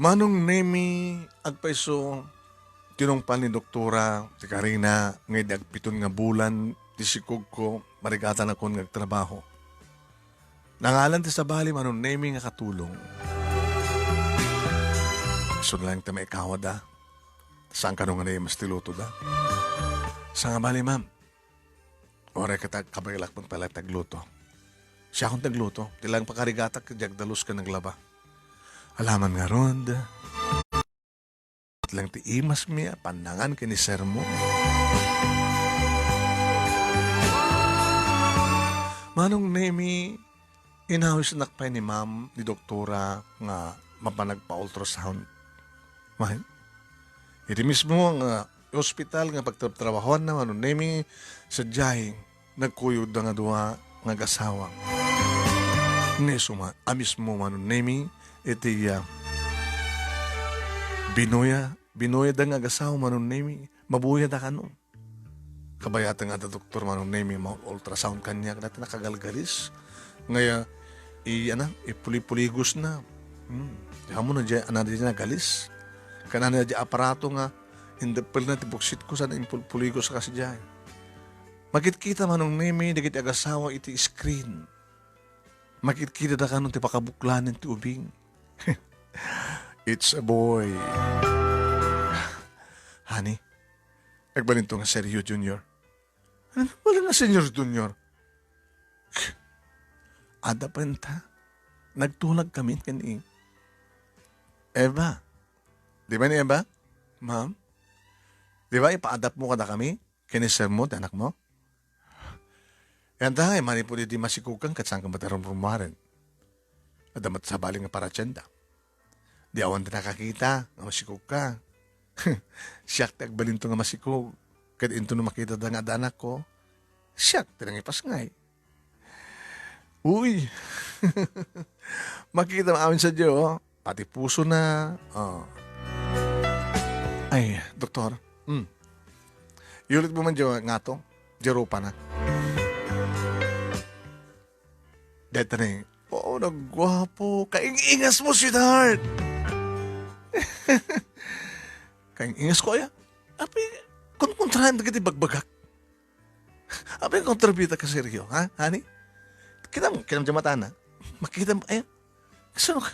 Manong Nemi, agpayso, tinungpal ni doktora ti karina nga idi agpiton nga bulan ti sikogko, marigatanakon nga agtrabaho. Nangalan ti sabali, Manong Nemi, nga katulong. Isu laeng ti maikawada. Saan kano nga naimas ti lutoda? Sangabali, ma'am. Uray ket agkabaelak met pay la ti agluto. Siakon ti agluto. Ti lang pakarigatak, diak dalus ken naglaba. Alaman ngarud, lang ti imasmi a pannangan ken ni sermo. Manong Nemi, inawisnak pay ni ma'am, ni doktora, nga mapan nagpa-ultrasound. Wen, iti mismo nga ospital nga pagtrabtrabahoanna, Manong Nemi, sadiay, nagkuyogda nga dua nga agasawa. Nga isu man, a mismo, Manong Nemi, iti, ah, binuya-, binuyada nga agasawa, Manong Nemi, mabuyada kano. Kabayatan nga adda doktor, Manong Nemi, ma-ultrasound kaniak, dayta nakagalgalis. Nga, i-, ana, ipulipuligosna. Hmm. Di amo na diay, ana, diay nagalis. Ken ana diay aparato nga indeppelna ti buksitko sana impulpuligos a kasdiay. Makitkita, Manong Nemi, dagiti agasawa iti screen. Makitkitada kano ti pakabuklanen ti ubing. It's a boy. Honey, agbalinto nga serio, Junior. Ano? Wala nga serio, Junior. Adda penta. Nagtulag kami ken ni Eva. Di ba ni Eva? Ma'am? Di ba ipaadapmo kadakami? Ken ni sermo ti anakmo? Enta, manipud idi masikogkan, ket saanka met a rumrumaren. Adda met sabali nga paratienda. Di awan ti nakakita nga masikogka. Siak ti agbalinto nga masikog. Ket intono makitada nga adda anakko, siak ti nangipasngay. Uy! Makita amin sadiay, oh. Pati pusona. Oh. Ay, doktor. Hmm. Iulitmo man diay ngato. Diay rupana. Dayta ni, oo, nagguapo. Kaing-ingasmo, sweetheart. Kaing-ingasko aya? Apay, kunkontraen dagiti bagbagak. Apay, kontrabida ka, serio, ha, honey? Kitam, kitam diay matana. Makitam, ay, kasano ka?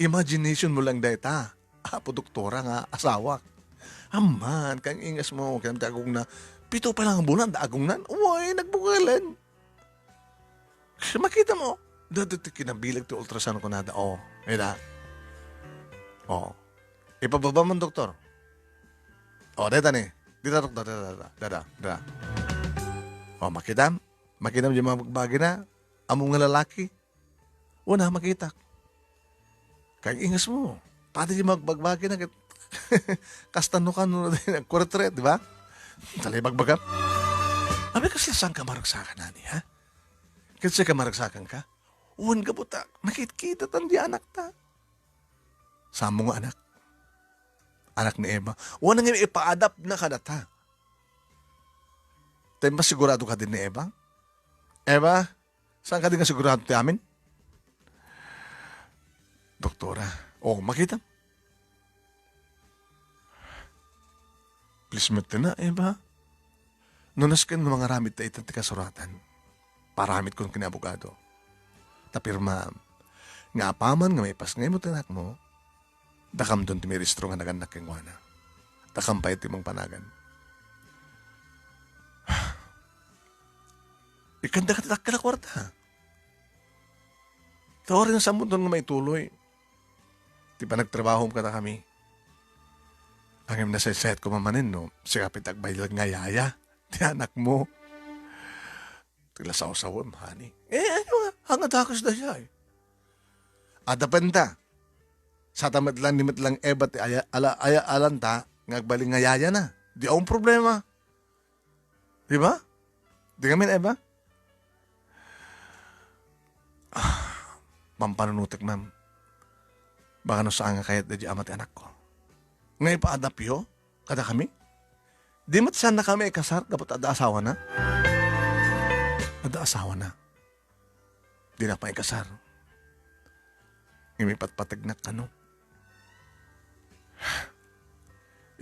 Imaginationmo lang dayta, Apo Doktora, nga asawak. Amman, kaing-ingasmo, kitam ti agongna. Pito pa lang a bulan, da agongnan. Uy, nagbukelen. Makitamo. Dayta ti kinabileg ti ultrasound kunada. Oh, ita. Oh. Ipababa man, doktor. Oh, dayta ni. Dita, doktor, dita, dita, dita, dita. Oh, makitam? Makitam diay mga bagbagina? Ammo nga lalaki? Wen, makitak. Kaing-ingasmo. Pati diay mga bagbagina, ket kasta no kano nagkuretret, di ba? Talay bagbagam. Apay, kasla saanka maragsakan, honey, ha? Ket saanka maragsakan ka? Wen, gapu ta, makitkitatan diay anakta. Saanmo nga anak? Anak ni Eva. Wen, nga ipaadapna kadata. Tay masigurado kadi ni Eva? Eva, saan kadi nga sigurado ti amin? Doktora. Oh, makitam? Please met na, Eva. No nasken no mangaramid ta itan ti kasuratan, paramidkon ken ni abogado. Ta pirmaam nga apaman nga maipasngaymo ti anakmo, dakamdon ti mairehistro nga nagannak kenkuana. Dakam pay ti mangpanagan. Ikkandaka ti dakkel a kuarta. Ta uray no saanmoton nga maituloy ti panagtrabahom kadakami. Ngem nasaysayatko manen no sika pay ti agbayag nga yaya ti anakmo. Ti lasawsawem, honey. Eh, ano nga? Hangad dakes daydiay. Adda penta. Sata met lang, ni met lang Eva ti aya-, ala-, aya-, alanta nga agbalin nga yayana. Di awan problema. Di ba? Di ngamin, Eva? Ah, mampanunotek, ma'am. Baka no saan nga kayat daydiay ama ti anakko. Nga ipaadapyo? Kadakami? Di met saannakami ikasar gapu ta adda asawana? Adda asawana. Dinak maikasar. Ngem ipatpategnak kano?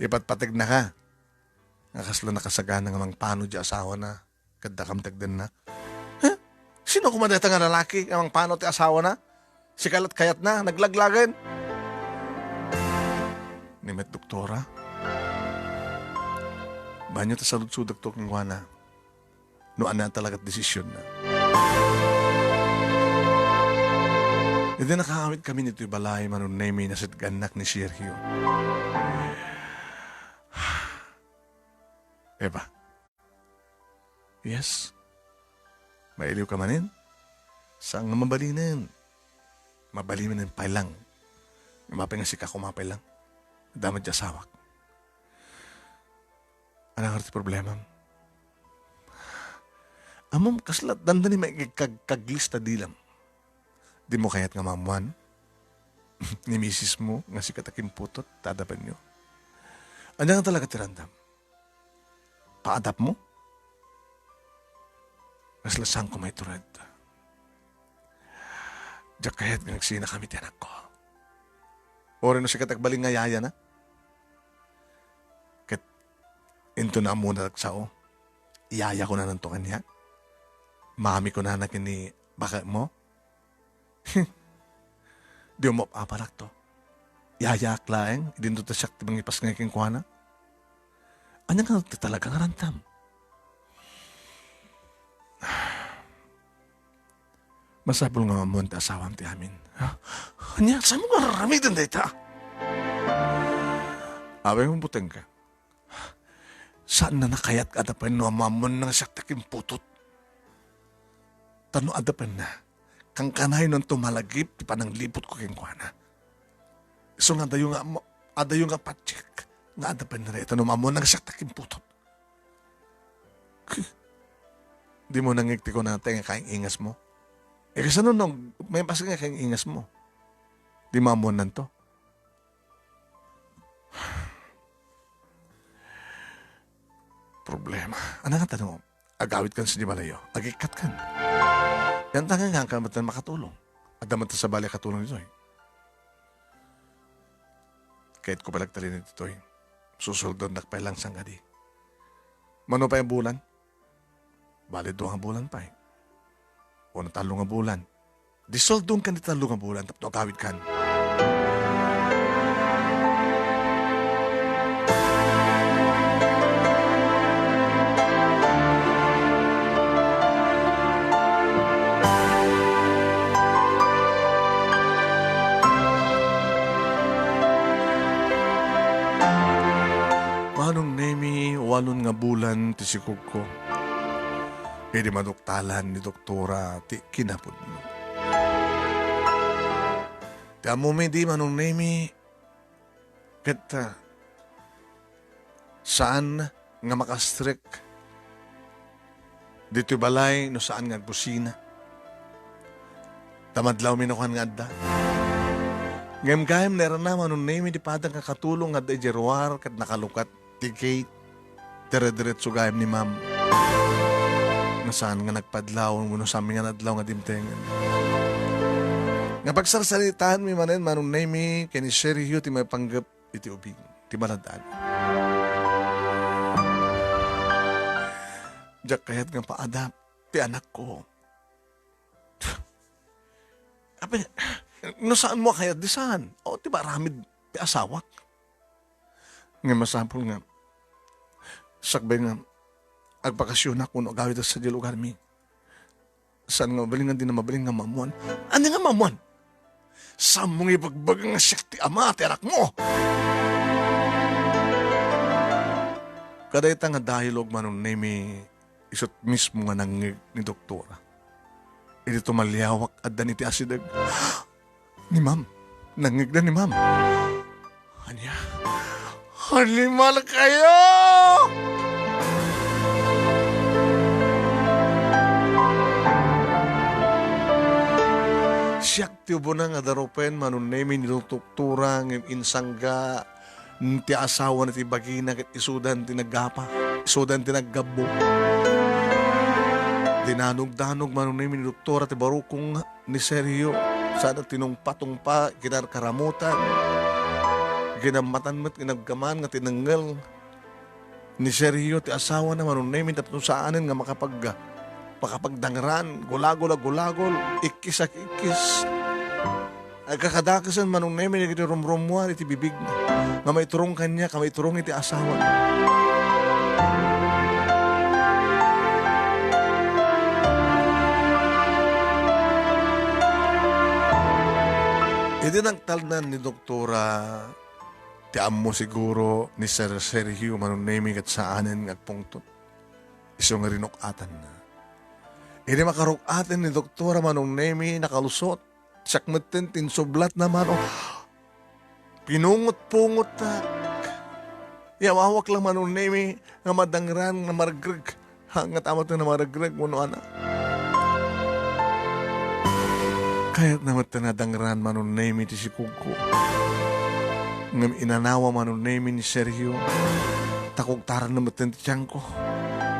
Ipatpategnaka nga kasla nakasagana nga mangpano diay asawana ket dakam ti agdennak. Huh? Sino koma dayta nga lalaki nga mangpano ti asawana? Sika lat kayatna, naglaglagen. Ni met doktora, banio ta saludsodakto kenkuana no ania talaga ti desisionna. Idi nakaawidkami ditoy balay, Manong Nemi, nasitgannak ni Sergio. Eva. Yes. Mailiwka manen? Saan nga mabalinen? Mabalinen pay lang. Mapay nga sika kumapay lang. Adda met ti asawak. Ania ngarud ti problemam? Ammom, kasla dandani maikagkaglista dilam. Dimo kayat nga maammuan ni misismo nga sika ti kimputot ta adapenyo? Ania nga talaga ti randam? Paadapmo? Kasla saanko maitured. Diak kayat nga agsinakami ti anakko. Uray no sika ti agbalin nga yayana. Ket intono ammona ti agsao. Yaya kunananto kaniak. Mami kunana ken ni baketmo. Di umap-aparakto. Yayaak laeng, idinto ta siak ti mangipasngay kenkuana. Ania nga ti talaga nga randam? Masapul nga maammuan ti asawam ti amin. Ha? Ania, saanmo nga aramiden dayta? Awayen nga butengka. Saanna a kayat nga adapen no ammoanna nga siak ti kimputot? Ta no adapenna, kankanayonto malagip ti pananglibutko kenkuana. Isu nga adayo nga ammo, adayo nga patiek nga adapenna dayta no ammoanna nga siak ti kimputot. Dimo nangngeg ti kunana nga kaing-ingasmo? E, kasano no maipaskay nga kaing-ingasmo? Dimo ammoannanto? Problema. Ania ngata no agawidkan sadiay balayyo? Agikkatkan. Yan tangan nga, angkan met makatulong. Adda met sabali a katulong ditoy. Kayatko pay la agtalinaed ditoy. Susueldoannak pay lang sangkadi. Mano pay a bulan? Bale, dua nga bulan pay. Wenno tallo nga bulan. Di sueldoenkan ti tallo nga bulan tapno agawidkan. Manong Nemi, walon nga bulan ti sikogko. Idi maduktalan ni doktora ti kinapudno. Ti ammomi idi, Manong Nemi, ket, ah, saan nga makastrek ditoy balay no saan nga agbusina. Ta madlawmi nakuan nga adda. Ngem gayam nairana, Manong Nemi, ti padana nga katulong nga adda idiay ruar ket nakalukat ti gate. Dire-diretso gayam ni Ma'am. Nga saan nga nagpadlaw wenno saanmi nga nadlaw nga dimtengen. Nga pagsarsaritaanmi manen, Manong Nemi, ken ni Sergio ti maipanggep iti ubing ti malad-ad. Diak kayat nga paadap ti anakko. Apay, no saanmo a kayat, di saan? O, ti maaramid ti asawak. Ngem masapul nga sakbay nga agbakasionak wenno agawidak sadiay lugarmi. Saan nga mabalin nga dina mabalin nga maammuan? Ania nga maammuan? Saanmo nga ibagbaga nga siak ti ama ti anakmo? Kadayta nga dialogue, Manong Nemi, isut' mismo nga nangngeg ni doktora. Idi tumaliawak, addan iti asideg. Ni Ma'am. Nangngegda ni Ma'am. Ania? Animal kayo! Siak ti ubona nga darupen, Manong Nemi, ni doktora, ngem insangga ti asawana ti bagina ket isudan ti naggapa, isudan ti naggabbo. Dinanogdanog, Manong Nemi, ni doktora ti barukong ni Sergio. Saan a tinungpa-tungpa, kinarkaramutan. Ginammatan met, ginaggaman nga tinengngel ni Sergio ti asawana, Manong Nemi, tapno saanen nga makapag-, makapagdangran, gulagol a gulagol, ikkis a ikkis. Agkakadakesen, Manong Nemi, dagiti rumrummuar iti bibigna nga maiturong kaniak, a maiturong iti asawana. Idi nangtalna ni doktora, ti ammo siguro ni Sir Sergio Manong Nemi ket saanen nga agpungtot. Isu nga rinuk-atanna. Idi makaruk-aten ni doktora Manong Nemi, nakalusot. Siak metten ti insublatna, Manong. Pinungot-pungotak. Yawawak lang, Manong Nemi, nga madangran nga maregreg. Ha, nga tama ti namaregreg, wenno anak. Kayatna met ti nadangran, Manong Nemi, ti sikogko. Ngem inanawa, Manong Nemi, ni Sergio. Ta kugtaranna met ti tiangko.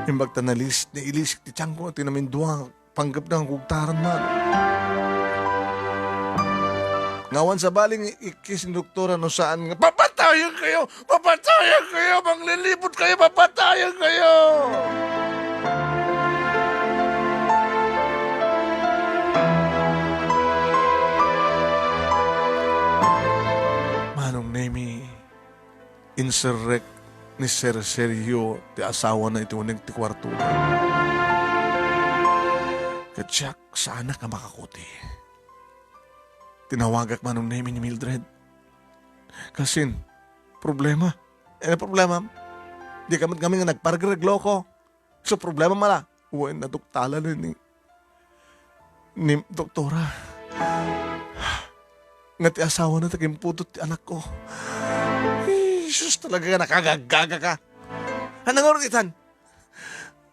Imbag ta nalis-, nailisik ti tiangko, ti namindua. Panggepna nga kugtaran man. Nga awan sabali nga ikkis ni doktora no saan nga, "Papatayen kayo! Papatayen kayo! Manglilipot kayo! Papatayen kayo!" Manong Nemi, inserrek ni Sir Sergio ti asawana iti uneg ti kuartona. Ket siak, saanak a makakuti. Tinawagak, Manong Nemi, ni Mildred. Kasin, problema. Ano problema? Di ka met ngamin nga nagparegreg, loko. So, problema mala. Wen, naduktalan ni, ni doktora. Nga ti asawana ti agimputot ti anakko. Jesus, talaga nga nakagagaga ka. Ano nga ulit itan?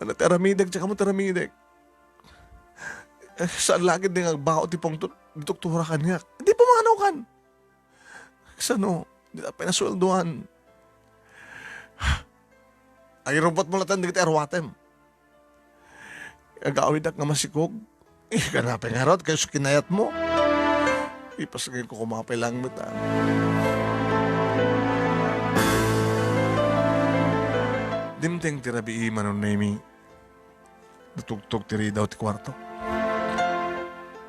Ano ti aramidek, tsaka mo ti aramidek? Eh, saan lagi di nga agbao ti pungtot ni doktora kaniak? Di pumanaw kan. Kasano? Di ta pinasueldoan. Ay, robot mo latta dagiti aruatem. Agawidak nga masikog. Eh, kanapay ngarud, kayo sa kinayat mo. Ipasagay ko kumapay lang met, ah. Dimteng ti rabii, Manong Nemi. Natugtog ti ridaw ti kuarto.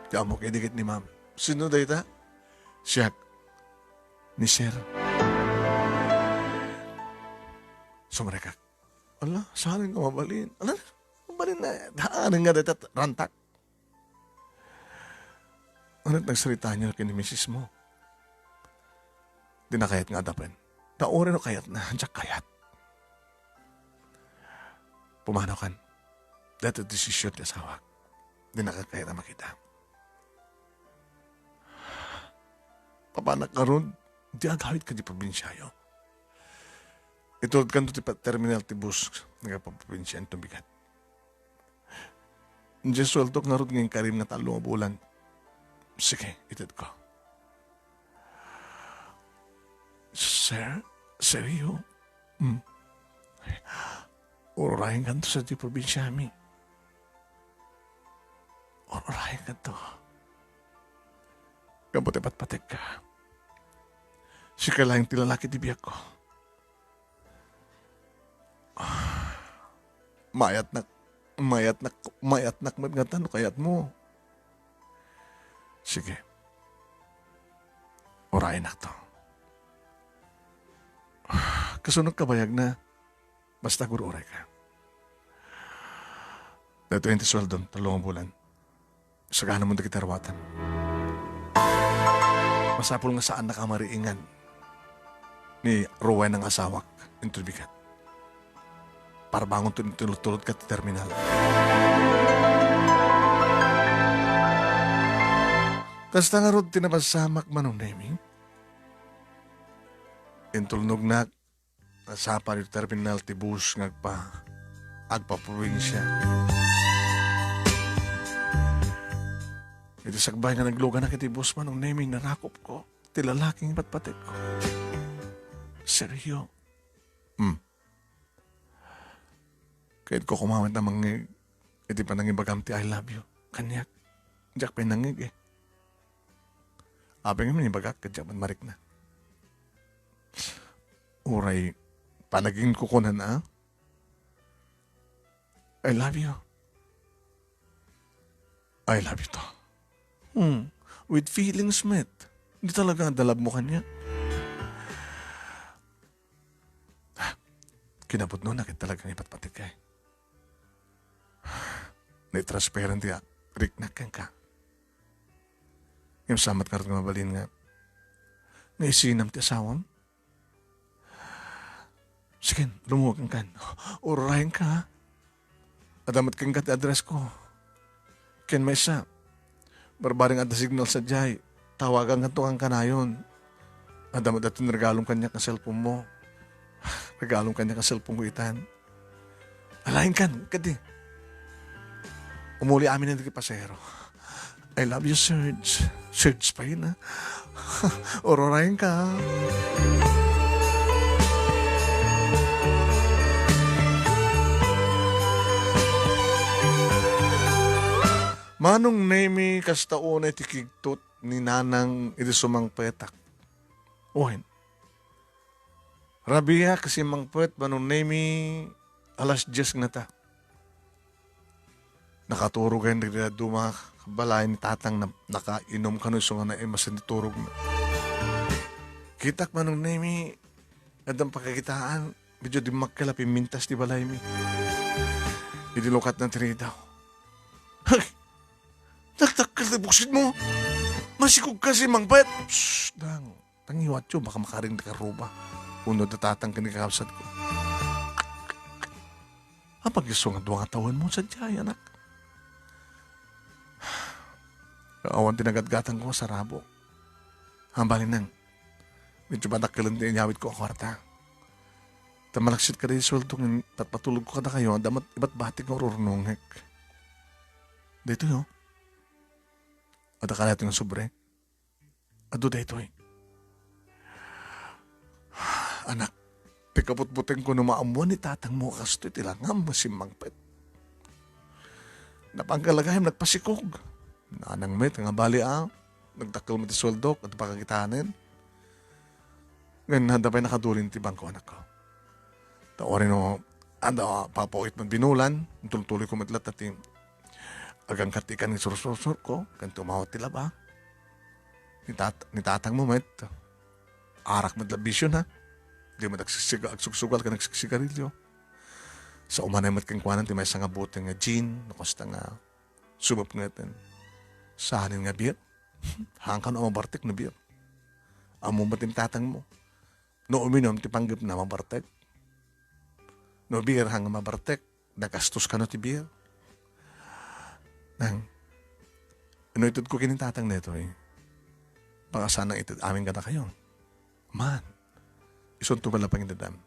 Ti amo kay dikit ni Ma'am. Sino dayta? Siak. Ni Sir. Sumrekak. Ala, saan nga mabalin? Ala, mabalin na. Daan nga dayta rantak. Ano nagsarita niyo ken ni misis mo? Di na kayat nga adapen. Ta uray no kayat na, diak kayat. Pumanaw kan. Dayta desisyon ti asawak. Di na kayat a makita. Papanak ngarud, di agawid ka di probinsiayo. Itulod kanto ti pa-, terminal ti bus, nagpaprobinsia inton bigat. Diay sueltok ngarud nga inkarim nga tallo nga bulan. Sige, itedko. Sir? Seryo? Hmm. Urayen kanto sa di probinsiami. Urayen kanto. Gapu ti patpatek ka. Sika laeng ti lalaki ti biag ko. Mayatnak, mayatnak, mayatnak met ngata no kayat mo. Sige. Urayennak to. Kasano kabayag na? Basta agur-uray ka. Daytoy ti sueldom, tallo nga bulan. Sagana mo dagiti aruatam. Masapul nga saannak a mariingan ni Rowena nga asawak inton bigat. Parbangonto inton tulod-tulod ka ti terminal. Kasta ngarud ti napasamak, Manong Nemi. Intulnognak, nasapa iti terminal ti bus nga agpa-, agpaprobinsia. Iti sakbay nga nagluganak iti bus, Manong Nemi, narakopko ti lalaki nga ipatpatekko. Seryo? Hmm. Kayatko koma met a mangngeg iti panangibagam ti "I love you" kaniak. Diak pay nangngeg, eh. Apay ngamin ibagak, ket diak met marikna. Uray panaginkukunan a, "I love you." "I love you to." Hmm. With feelings met. Di talaga adda love mo kaniak. Kinapudno na ket talaga nga ipatpatek ka, eh. Naitransparent ti riknak kenka. Ngem saan met ngarud nga mabalin nga nga isinam ti asawam? Sige, lumuag kenkan. Ururayenka, ha? Adda met kenka ti addressko. Ken maysa, barbareng adda signal sadiay, tawagankanto kankanayon. Adda met daytoy nga regalom kaniak nga cellphone mo. Regalom kaniak nga cellphone ko itan. Alaenkan, kadi. Umuli amin dagiti pasahero. "I love you, Serge." Serge pay na. Ururayenka. Manong Nemi, kasta unay ti kigtot ni Nanang idi sumangpetak. Wen, rabiak a simmangpet Manong Nemi, alas dies ngata. Nakaturogen dagiti dadduma a balay ni Tatang na, nakainum kano isu nga naimasen ti turogna. Kitak Manong Nemi, addan pakakitaan, medyo dimmakkel a pimmintas ti balaymi. Idi lukatna ti ridaw. Hay! Nagdakkel ti buksit mo! Masikog ka, simmangpet! Psst, dang. Tangiwatyo, baka makaring ti karruba. Unod da Tatang ken ni kakabsatko. Apag isu nga dua nga tawen mo sadiay, anak. Awan ti nagatgatangko a sarabo. Ang bali nang, medyo madakkelen ti inyawidko a kuarta. Ta malaksid kadi sueldo nga patpatulogko kadakayo, adda met ibatbatik nga ururnongek. Daytoy, oh. Adda kadi nga sobre. Adu daytoy. Anak, ti kabutbutengko no maammuan ni tatangmo a kastoy ti langam nga simmangpet. Napan ka la gayam nagpasikog. Nanang met nga bali a, nagdakkel met ti sueldok, adda pakakitanen. Ngem adda pay nakadulin ti bangko, anakko. Ta uray no, adda papaw-it met binulan, tultuloyko met latta ti agangkatikan nga sursursurko, ken tumawat ti laba. Ni tat-, ni tatangmo met, arak met la bisiona. Di met agsigsiga-, agsugsugal ken agsigsigarilio. Sa umanay met kenkuana ti maysa nga buteng nga gin, no kasta nga sumupngeten. Saanen nga beer? Haan kano a mabartek no beer. Ammom met ti tatangmo. No uminum ti panggepna, mabartek. No beer, haan nga mabartek. Nagastos kano ti beer. Nang, no itedko ken ni tatang daytoy, baka saan nga ited amin kadakayo. Man, isunto met la pangitedam.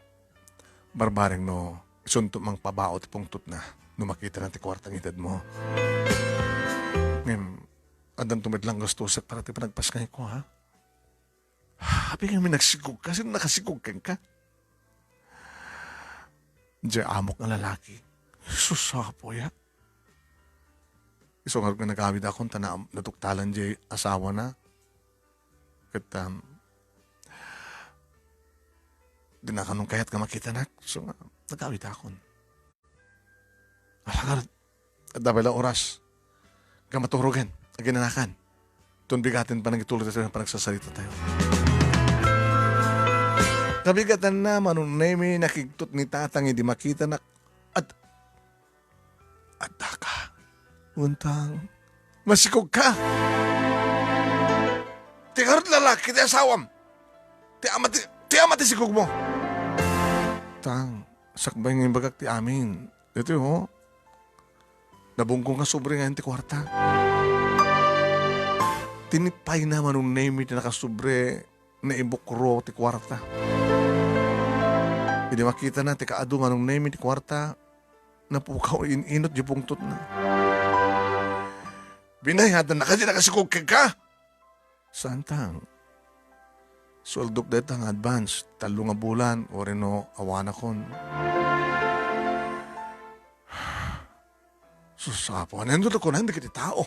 Barbareng no isunto mangpabao ti pungtotna no makitana ti kuarta nga itedmo. Ngem, addanto met lang gastusek para ti panagpasngayko, ha? Apay ngamin nagsikog ka? Sino nakasikog kenka? Diay amok nga lalaki. Sus, apo, ya. Isu ngarud nga nagawidakon ta na-, natuktalan diay asawana. Ket, um, dina kano kayat nga makitanak. So nga, nagawidakon. Ala ngarud, adda pay la oras. Nga maturogen, aginanakan. Ton bigaten panagituloy tayo, panagsasarita tayo. Kabigatanna, Manong Nemi, nakigtot ni tatang idi makitanak. At, adda ka. Untang, masikog ka. Ti ngarud lalaki, ti asawam. Ti ama ti, ti ama ti sikog mo. Tang, sakbay nga imbagak ti amin. Daytoy, ho. Nabungkong nga sobre nga ti kuarta. Tinipayna, Manong Nemi, ti nakasobre, naibukro ti kuarta. Idi makitana ti kaadu, Manong Nemi, ti kuarta, napukaw in-inut diay pungtotna. Binayadan na kadi nakasikog kenka? Saan, Tang? Sueldok dayta nga advance, tallo nga bulan, uray no awanakon. Sus, Apo, ania ti kunan dagiti tao?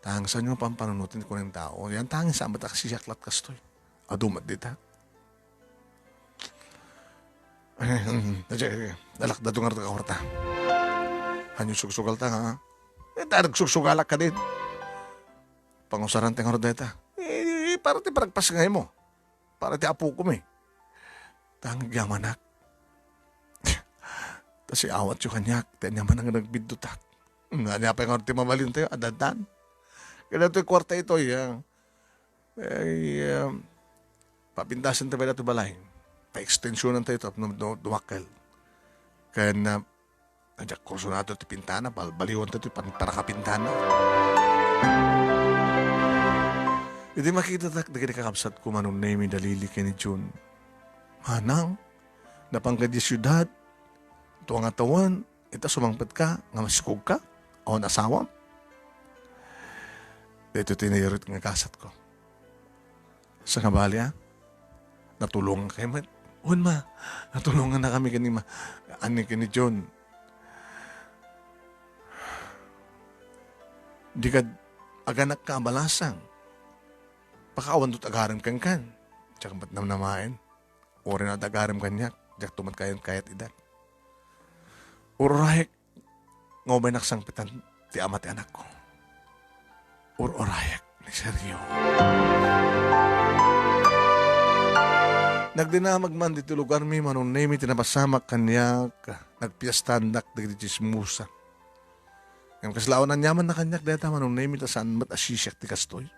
Tang, saanyo nga pampanunoten ti kunan ti tao? Yan, Tang, saan met a kasisiak lat kastoy? Adu met dita. Eh, mm, sige, sige. Dalak, dadu nga rata ka kwarta. Hanyo sugsugal ta, ha? Eh, ta nagsugsugalak kadin. Pangusaran ti ngarud dayta. Eh, para ti panagpasngaymo. Para ti apokon. Tang, agyamanak. Ta siawatyo kaniak, ti ania man nga nagbiddutak. Hmm, ania pay ngarud ti mabalin tayo, addan. Kaya ito'y kwarta ito, ya. Ay, um, papintasen tayo dayta balay. Pa-extensionan tayo tapno du-, dumakkel. Ken, ah, diak kursunado ti pintana, bal-, baliwan tayo ti pan-, parakapintana. Idi makitatak dagiti kakabsatko, Manong Nemi, da Lily ken ni Jun. Manang, napan ka di siudad, tua nga tawen, ita sumangpetka nga masikogka, awan asawam. Daytoy ti nairut nga gasatko. Sa nga bali, ah, natulongan kayo met. Wen, ma, natulongan na kami kani, ma, ani kani John. Di kad aganak ka a balasang. Pakaawan dut agarem kenkan. Diak met namnamaen. Uray na agarem kaniak, diak tumat kayat-kayat idak. Ururayek nga umaynak sangpetan ti ama ti anakko. Ururayek ni Sergio. Nagdinamag man ditoy lugarmi, Manong Nemi, ti napasamak kaniak, nagpiestaandak dagiti tsismosa. Ngem kasla awan aniamanna kaniak dayta, Manong Nemi, ta saan met a sisiak ti kastoy.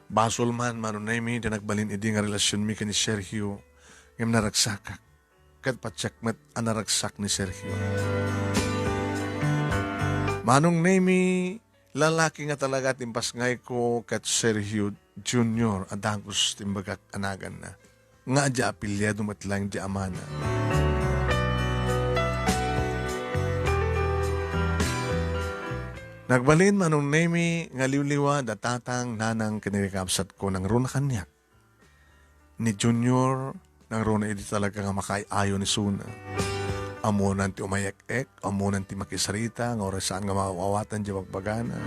Basol man, Manong Nemi, ti nagbalin idi nga relasionmi ken ni Sergio, ngem naragsakak. Ket patiek met a naragsak ni Sergio. Manong Nemi, lalaki nga talaga ti impasngayko ket Sergio Junior a dagus ti imbagak a naganna, nga adda apelyido met laeng ti amana. Nagbalin, Manong Nemi, nga liwliwa da tatang, nanang ken ni kakabsatko nangruna kaniak. Ni Junior, nangruna idi talaga nga makaay-ayo ni Suna. Ammonan ti umayek-ek, ammonan ti makisarita, nga uray saan nga maaw-awatan diay bagbagana.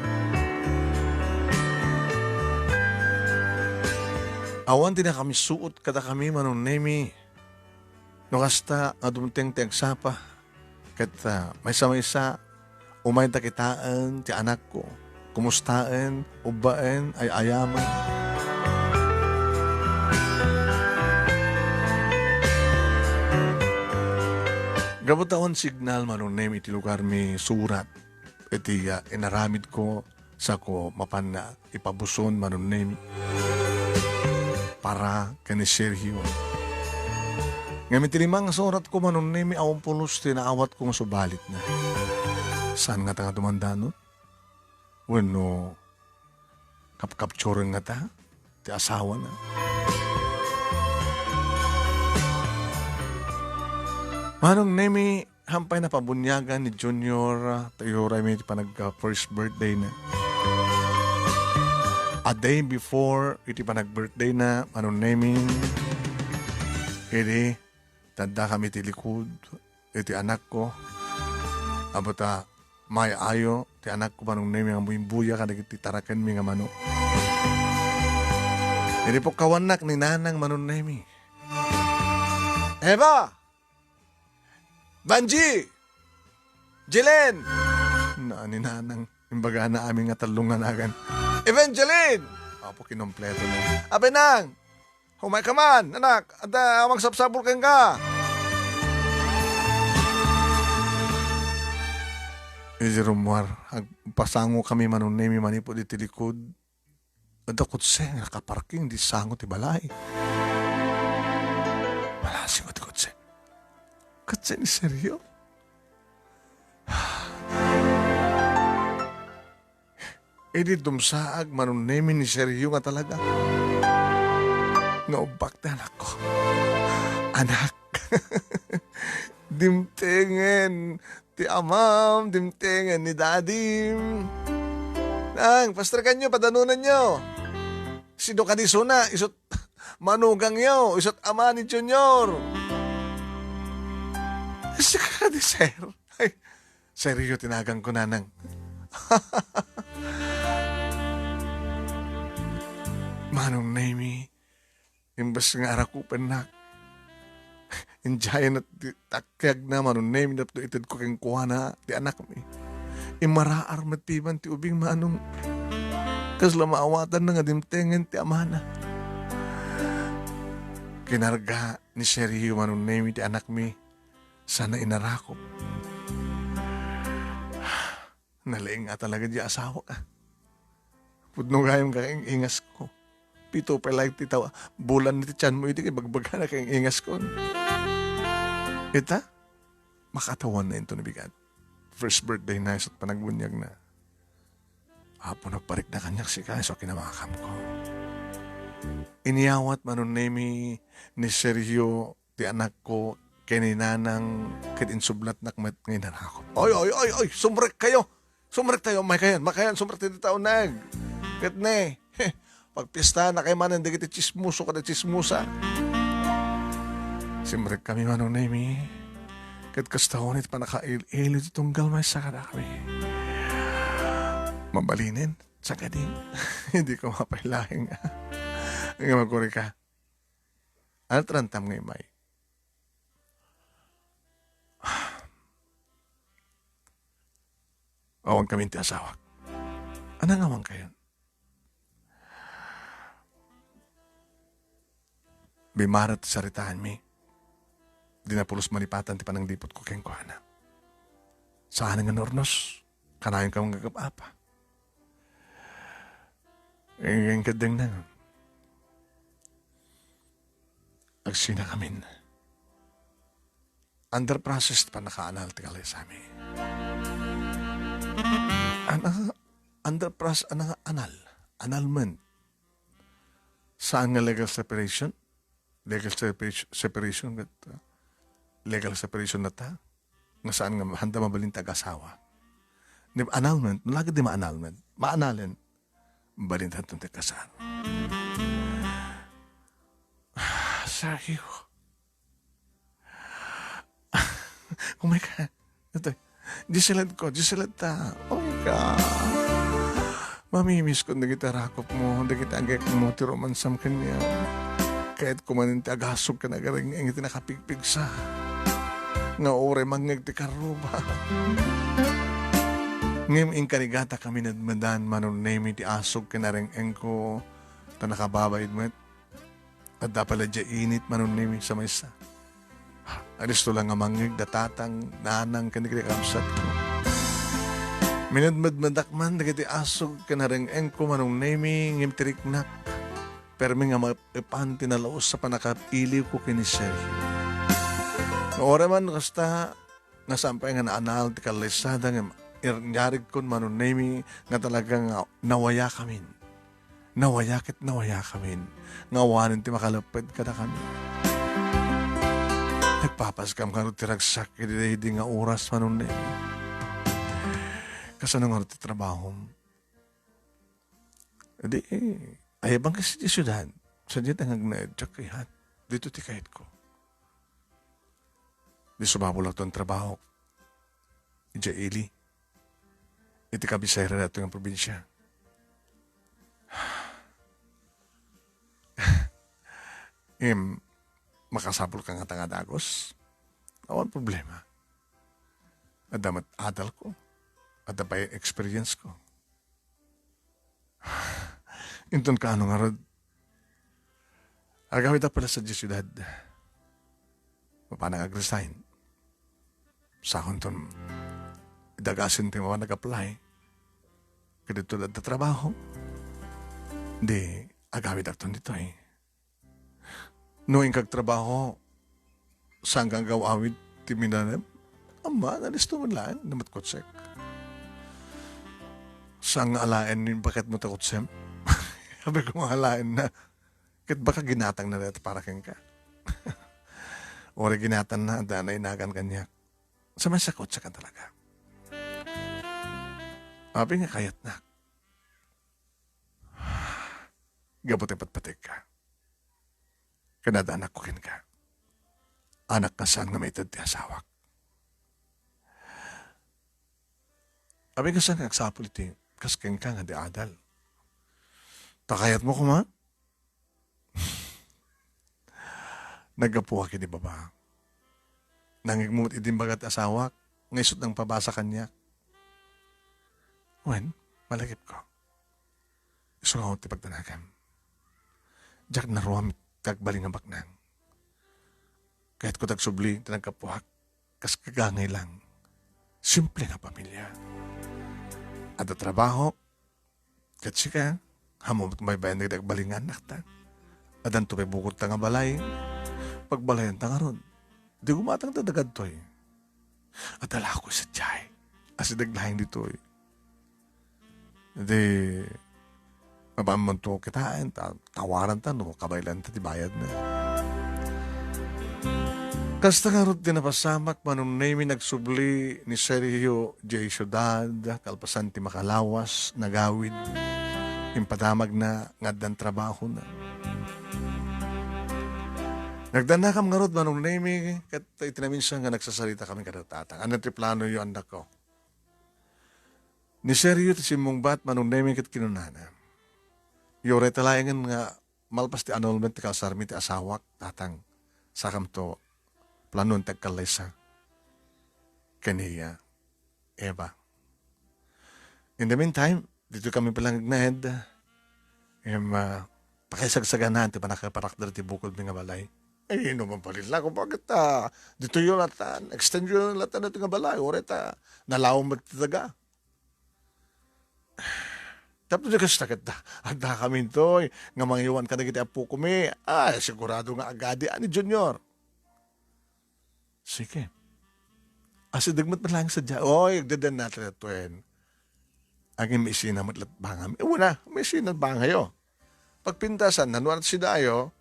Awan ti nakamisuot kadakami, Manong Nemi. No kasta nga dumteng ti agsapa, ket, ah, maysa-maysa, umayta kitaen ti anakko, kumustaen, ubbaen, ay-ayamen. Gapu ta awan signal, Manong Nemi, iti lugarmi, surat iti, ah, inaramidko, sako mapan nga ipabuson, Manong Nemi, para ken ni Sergio. Ngem iti lima nga suratko, Manong Nemi, awan pulos ti naawatko nga subalitna. Saan ngata nga dumandanon? Wenno kapkaptsuren ngata ti asawana? Manong Nemi, haan pay napabuniagan ni Junior, ah, ta iuraymi iti panag-, ah, first birthday na. A day before iti panag-birthday na, Manong Nemi, idi tadda kami ti likud iti anakko. Apo ta, maay-ayo ti anakko, Manong Nemi, nga muybuya kadagiti tarakenmi nga manok. Idi pukkawannak ni Nanang, Manong Nemi. Eva! Banji! Jelen! Na ni Nanang, imbagana amin nga tallo nga nagan. Evangeline! Apo, kinompleto na. Abenang! Umayka man, anak, adda mangsapsapul kenka. Idi rummuar, agpasango kami, Manong Nemi, manipud iti likud. Adda kotse nga nakaparking idi sango ti balay. Malasing ti kotse. Kotse ni Sergio. Idi dumsaag, Manong Nemi, ni Sergio nga talaga nga ubbak ti anakko. Anak, dimtengen ti amam, dimtengen ni dadim. Nang, pastrekanyo, padanonanyo. Sino kadi Suna? Isu't manugangyo, isu't ama ni Junior. Sika kadi, sir? Ay, Sergio ti naganko, Nanang. Manong Nemi, imbes nga arakupennak, idiayen ti takkiagna, Manong Nemi, tapno itedko kenkuana ti anakmi. Immaraar met piman ti ubing, Manong. Kasla maawatanna nga dimtengen ti amana. Kinarga ni Sergio, Manong Nemi, ti anakmi. Sana inarakop. Nalaing nga talaga di asawak, ah. Pudno gayam ka ing-ingasko. Pito pay laeng ti taw-, bulan ti tianmo idi kay bagbagana ka ing-ingasko. Ita, makatawanna inton bigat. First birthday na, isu ti panagbunyagna. Apo, nagparikna kaniak sika, isu a kinamakamko. Inyawat Manong Nemi ni Sergio ti anakko ken ni Nanang ket insublatnak met nga inarakop. Oy, oy, oy, oy, sumrekkayo! Sumrektayo, makayan, makayan, sumrek ti tao nag. Ket ne, pagpiestanak kay manen dagiti tsismoso kada tsismosa. Simrekkami Manong Nemi. Ket kasta unay ti pannakail-ili ti tunggal maysa kadakami. Mabalinen, sagadi. Idi ko mapailaing nga magkurika. Ania ti rantam nga immay? Awan kami ti asawak. Ania nga awan kayon? Bimarat ti saritaanmi. Di na pulos malipatan ti panangliputko kenkuana. Saan nga naurnos? Kanayon ka manggagap-apa. Ing-, ing-, kadengna. Agsina kamin. Under process ti pannakaanal ti kalaysami. Ana, under process, ana, anal. Annulment. Saan nga legal separation? Legal separation, separation ket, uh, legal separation na ta. Nga saan nga handa mabalin ti agasawa. Ni annulment, no lagi di ma-annulment. Maanalen, mabalin ta ti kasar. Sergio. Oh my God. Ito, Giseled ko, Giseled ta. Oh my God. Mamimiss ko dagiti arakop mo, dagiti agek mo, ti romansam kaniak. Kayat ko manen ti agasog ken agareng-eng iti nakapigpigsa. Nga uray mangngeg ti karruba. Ngem inkarigata kami nadmadan, Manong Nemi, ti asog ken areng-eng ko, ta nakababain met. Adda pay la diay init, Manong Nemi, sa maysa. Alisto la nga mangngeg da tatang, nanang, ken dagiti kakabsatko. Minadmadmadak man dagiti asog ken areng-engko, Manong Nemi, ngem ti riknak. Permi nga maep-epan ti nalaus a pannakailiwko ken ni Sergio. Nga uray man kasta, nga saan pay nga naanal ti kallaysada, ngem inyarigkon, Manong Nemi, nga talaga nga nawayakamin. Nawaya ket nawayakamin nga awanen ti makalepped kadakami. Nagpapaskam ngarud ti ragsak iti daydi nga oras, Manong Nemi. Kasano ngarud ti trabahom? Di, ayabang ka sa siudad. Sadiay nga agnaed, diak kayat. Dito ti kayatko. Di sumabulak ton trabaho. Idiay ili. Iti kabisera daytoy nga probinsia. Em, makasapul ka nga tangadagus? Awan problema. Adda met adalko. Adda pay experience ko. Inton kaano ngarud, agawid a pala sa siudad. Mapan nga ag-resign. Sakonton, dagasen ti mapan nag-apply. Kadito da trabaho. Di, agawid akton ditoy. No inkag trabaho, saan ka agaw-awid ti minanam? Amma, nalisto man laeng, namat kutsek. Saan nga alaen ni paket mo ta kutsem? Sabi ko nga alaen na. Ket baka ginatang na dayta para kenka. Ore ginatan na, adda na inagan kaniak. Sa may sakot sa talaga. Abi nga kayat na. Gapu ti patpatik ka. Kanada anak ko kenka. Anak nga saan nga maited ti asawak. Abi nga saan nga agsapul iti kas kenka nga di adal. Ta kayat mo kuma? Naggapuak iti baba. Nangigmumot idi imbaga ti asawak, nga isut nang pabasa kaniak. Wen, malagipko. Isu nga ti pagdanagam. Diak naruam ti agbalin nga baknang. Kayatko ti agsubli ti naggapuak. Kas kagangay lang. Simple nga pamilya. Adda trabahok, ket sika, ammom met baybayan dagiti agbalin nga annakta. Addanto pay bukodta nga balay, pagbalayanta ngarud. Di gumatangta dagitoy. Adda la koy sadiay. Asideg laeng ditoy. Di, mapanmonto kitaen, ta-, tawaranta no kabaelanta ti bayadna. Kasta ngarud ti napasamak, Manong Nemy, nagsubli ni Sergio J. Ciudad, kalpasan ti makalawas, nagawid, impadamagna nga addan trabahona. Nagdannakam ngarud, Manong Nemy, ket iti naminsan nga nagsasarita kami kada tatang. Ania ti planoyo, annakko? Ni Sergio ti simmungbat, Manong Nemy, ket kinunana, "Uray ta laengen nga malpas ti annulment ti kalsarmi ti asawak, tatang, sakamto planon ti agkallaysa ken ni Eva. In the meantime, ditoy kami pay laeng agnaed. Em, ah, pakisagsaganaan ti pannakaparakder ti bukodmi nga balay." "Ay, no, mabalin la, kung bakit, ah, ditoyyo latta, extendyo latta ditoy nga balay, uray ta nalaom met ti daga." Tapno di kasta ket, adda kamintoy nga mangiwan kadagiti appokomi. Ay, sigurado nga agadi ni Junior. Sige. Asideg met laeng sadiay. Oy, agdadannata daytoyen. Agin maisina met lat bangami. Una, maisina bangayo. Pagpintasan, no adda sidayo,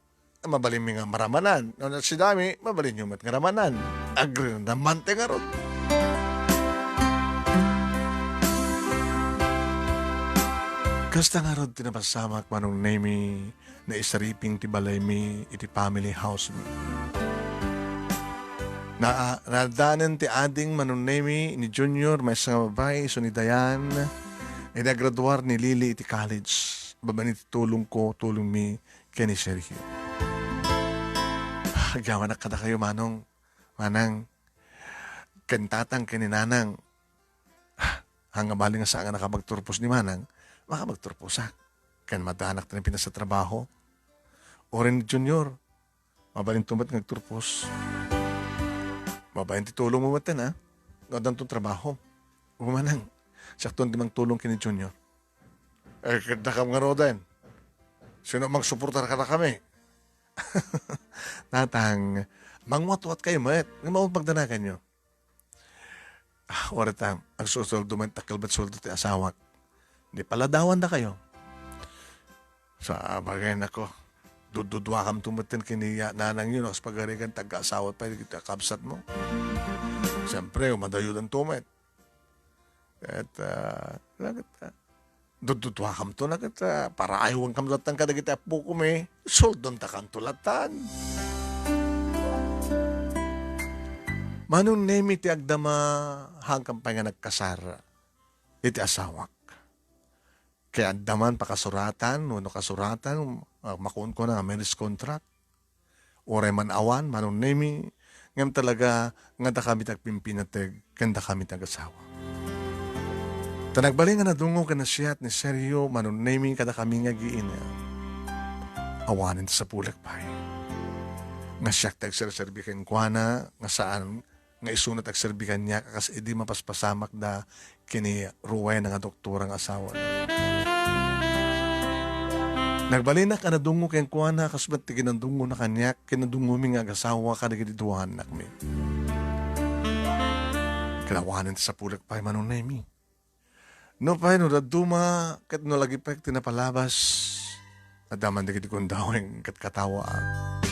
mabalinmi nga maramanan. No adda sidami, mabalinyo met nga ramanan. Agri naman ti ngarud. Kasta ngarud ti napasamak, Manong Nemy, naisariping ti balaymi iti family house mi. Na-, naaddanen ti ading, Manong Nemy, ni Junior, maysa nga babai, isu ni Dayan, idi agraduar ni Lily iti college. Babaen iti tulongko, tulongmi ken ni Sergio. Agyamanak kadakayo, Manong, Manang, ken Tatang, ken ni Nanang. Haan nga bali nga saan nga nakapagturpos ni Manang, makapagturposak. Ken madanak ti napintas a trabaho. Uray ni Junior, mabalinto met nga agturpos. Babaen ti tulongmo metten, a? Nga addanto trabaho. O Manang, siakton ti mangtulong ken ni Junior. Eh, ket dakam ngaruden. Sino mangsuportar kadakami? Tatang, mangwatwatkayo met. Nga maupagdanakanyo. Ah, uray ta, agsusueldo met, dakkel met sueldo ti asawak. Di paladawandakayo. Sa bagay, nako, dudduduakamto metten ken ni nanangyo, no, kas pagarigan, tagkaasawa pay dagiti kakabsatmo. Siempre, umadayudanto met. Ket, ah, ket, ah, dudduduakamto na ket, ah, paraaywankamto lattan kadagiti appokomi, sueldontakanto lattan. Manong Nemy ti agdama, haankam pay nga nagkasar iti asawak. Ket adda man pakasuratan wenno kasuratan, ah, makunkuna nga marriage contract. Uray man awan, Manong Nemy, ngem talaga nga dakami ti agpimpinateg ken dakami ti agasawa. Ta nagbalin nga nadungngo ken nasiat ni Sergio, Manong Nemy, kadakami nga agiinna. Awanen ti sapulek pay nga siak ti agserserbi kenkuana nga saan nga isuna ti agserbi kaniak a kas idi mapaspasamakda ken ni Rowena nga doktora nga asawana. Nagbalinnak a nadungngo kenkuana kas met ti kinadungngona kaniak ken nadungngomi nga agasawa kadagiti dua nga annakmi. Ket awanen ti sapulek pay, Manong Nemy. Nupay no dadduma ket no lagipek ti napalabas, adda man dagiti gundaway ket katawaak.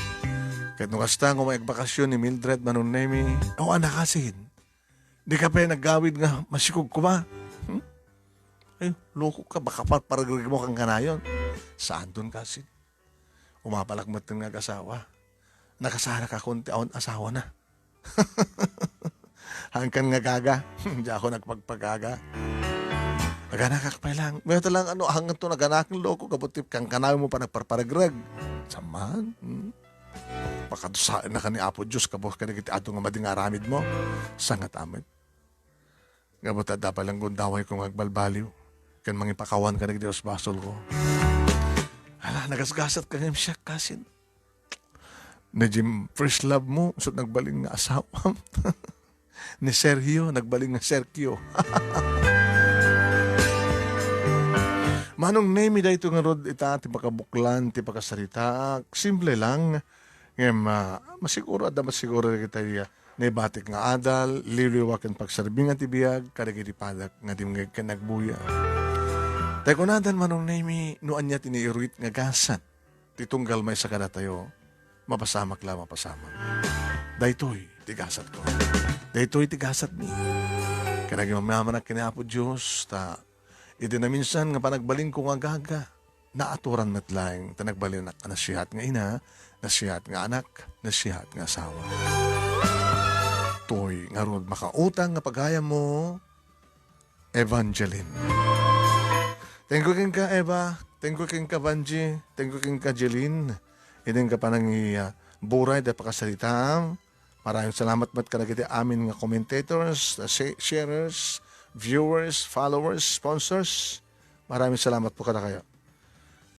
Ket no kasta, no maigbakasyon ni Mildred, Manong Nemy, o, ania kasin? Dika pay naggawid nga masikog koma? Hmm? Ay, loko ka, baka parparegreg mo kankanayon. Saanton kasin? Umapalak met nga agasawa. Nakasarak a kon ti awan asawana. Haankan nga gaga. Diak nagpagpagaga. Aganakak pay lang. Mayat lang, ano, hangan to naganakan, loko, gapu ti kankanayon mo pay nagparparegreg. Saman, hmm? Pakadusaennak ni Apo Dios, gapu kadagiti adu nga madi nga aramidmo. Sangat amin. Gapu ta adda pay lang gundawayko nga agbalbaliw ken mangipakawan kadagiti basbasolko. Hala, nagasgasatka ngem siak kasin. Ni Jim, first love mo, isu ti nagbalin nga asawam. Ni Sergio, nagbalin nga Sergio. Manong Nemi, daytoy ngarud ita ti pakabuklan ti pakasaritaak. Simple lang. Ngem, ah, masiguro, adda masiguro dagiti, ah, naibatik nga adal, liwliwa ken pagserbi nga ti biag, kadagiti padak nga dimngeg ken agbuya. Tay kunadan, Manong Nemi, no ania ti nairuit nga gasat ti tunggal maysa kadatayo, mapasamak la, mapasamak. Daytoy ti gasatko. Daytoy ti gasatmi. Ken agimamamanak ken Apo Dios, ta iti naminsan nga panagbalinko nga agaga, naaturan met laeng ta nagbalinak a nasihat nga ina, nasihat nga anak, nasihat nga asawa. Toy ngarud makautang nga pagayammo, Evangeline. Thank you kenka, Eva. Thank you kenka, Vanji. Thank you kenka, Jeline. Iti nga panangi, ah, buray da pakasaritaam. Maraming salamat met kadagiti amin nga commentators, uh, sa-, sharers, viewers, followers, sponsors. Maraming salamat po kadakayo.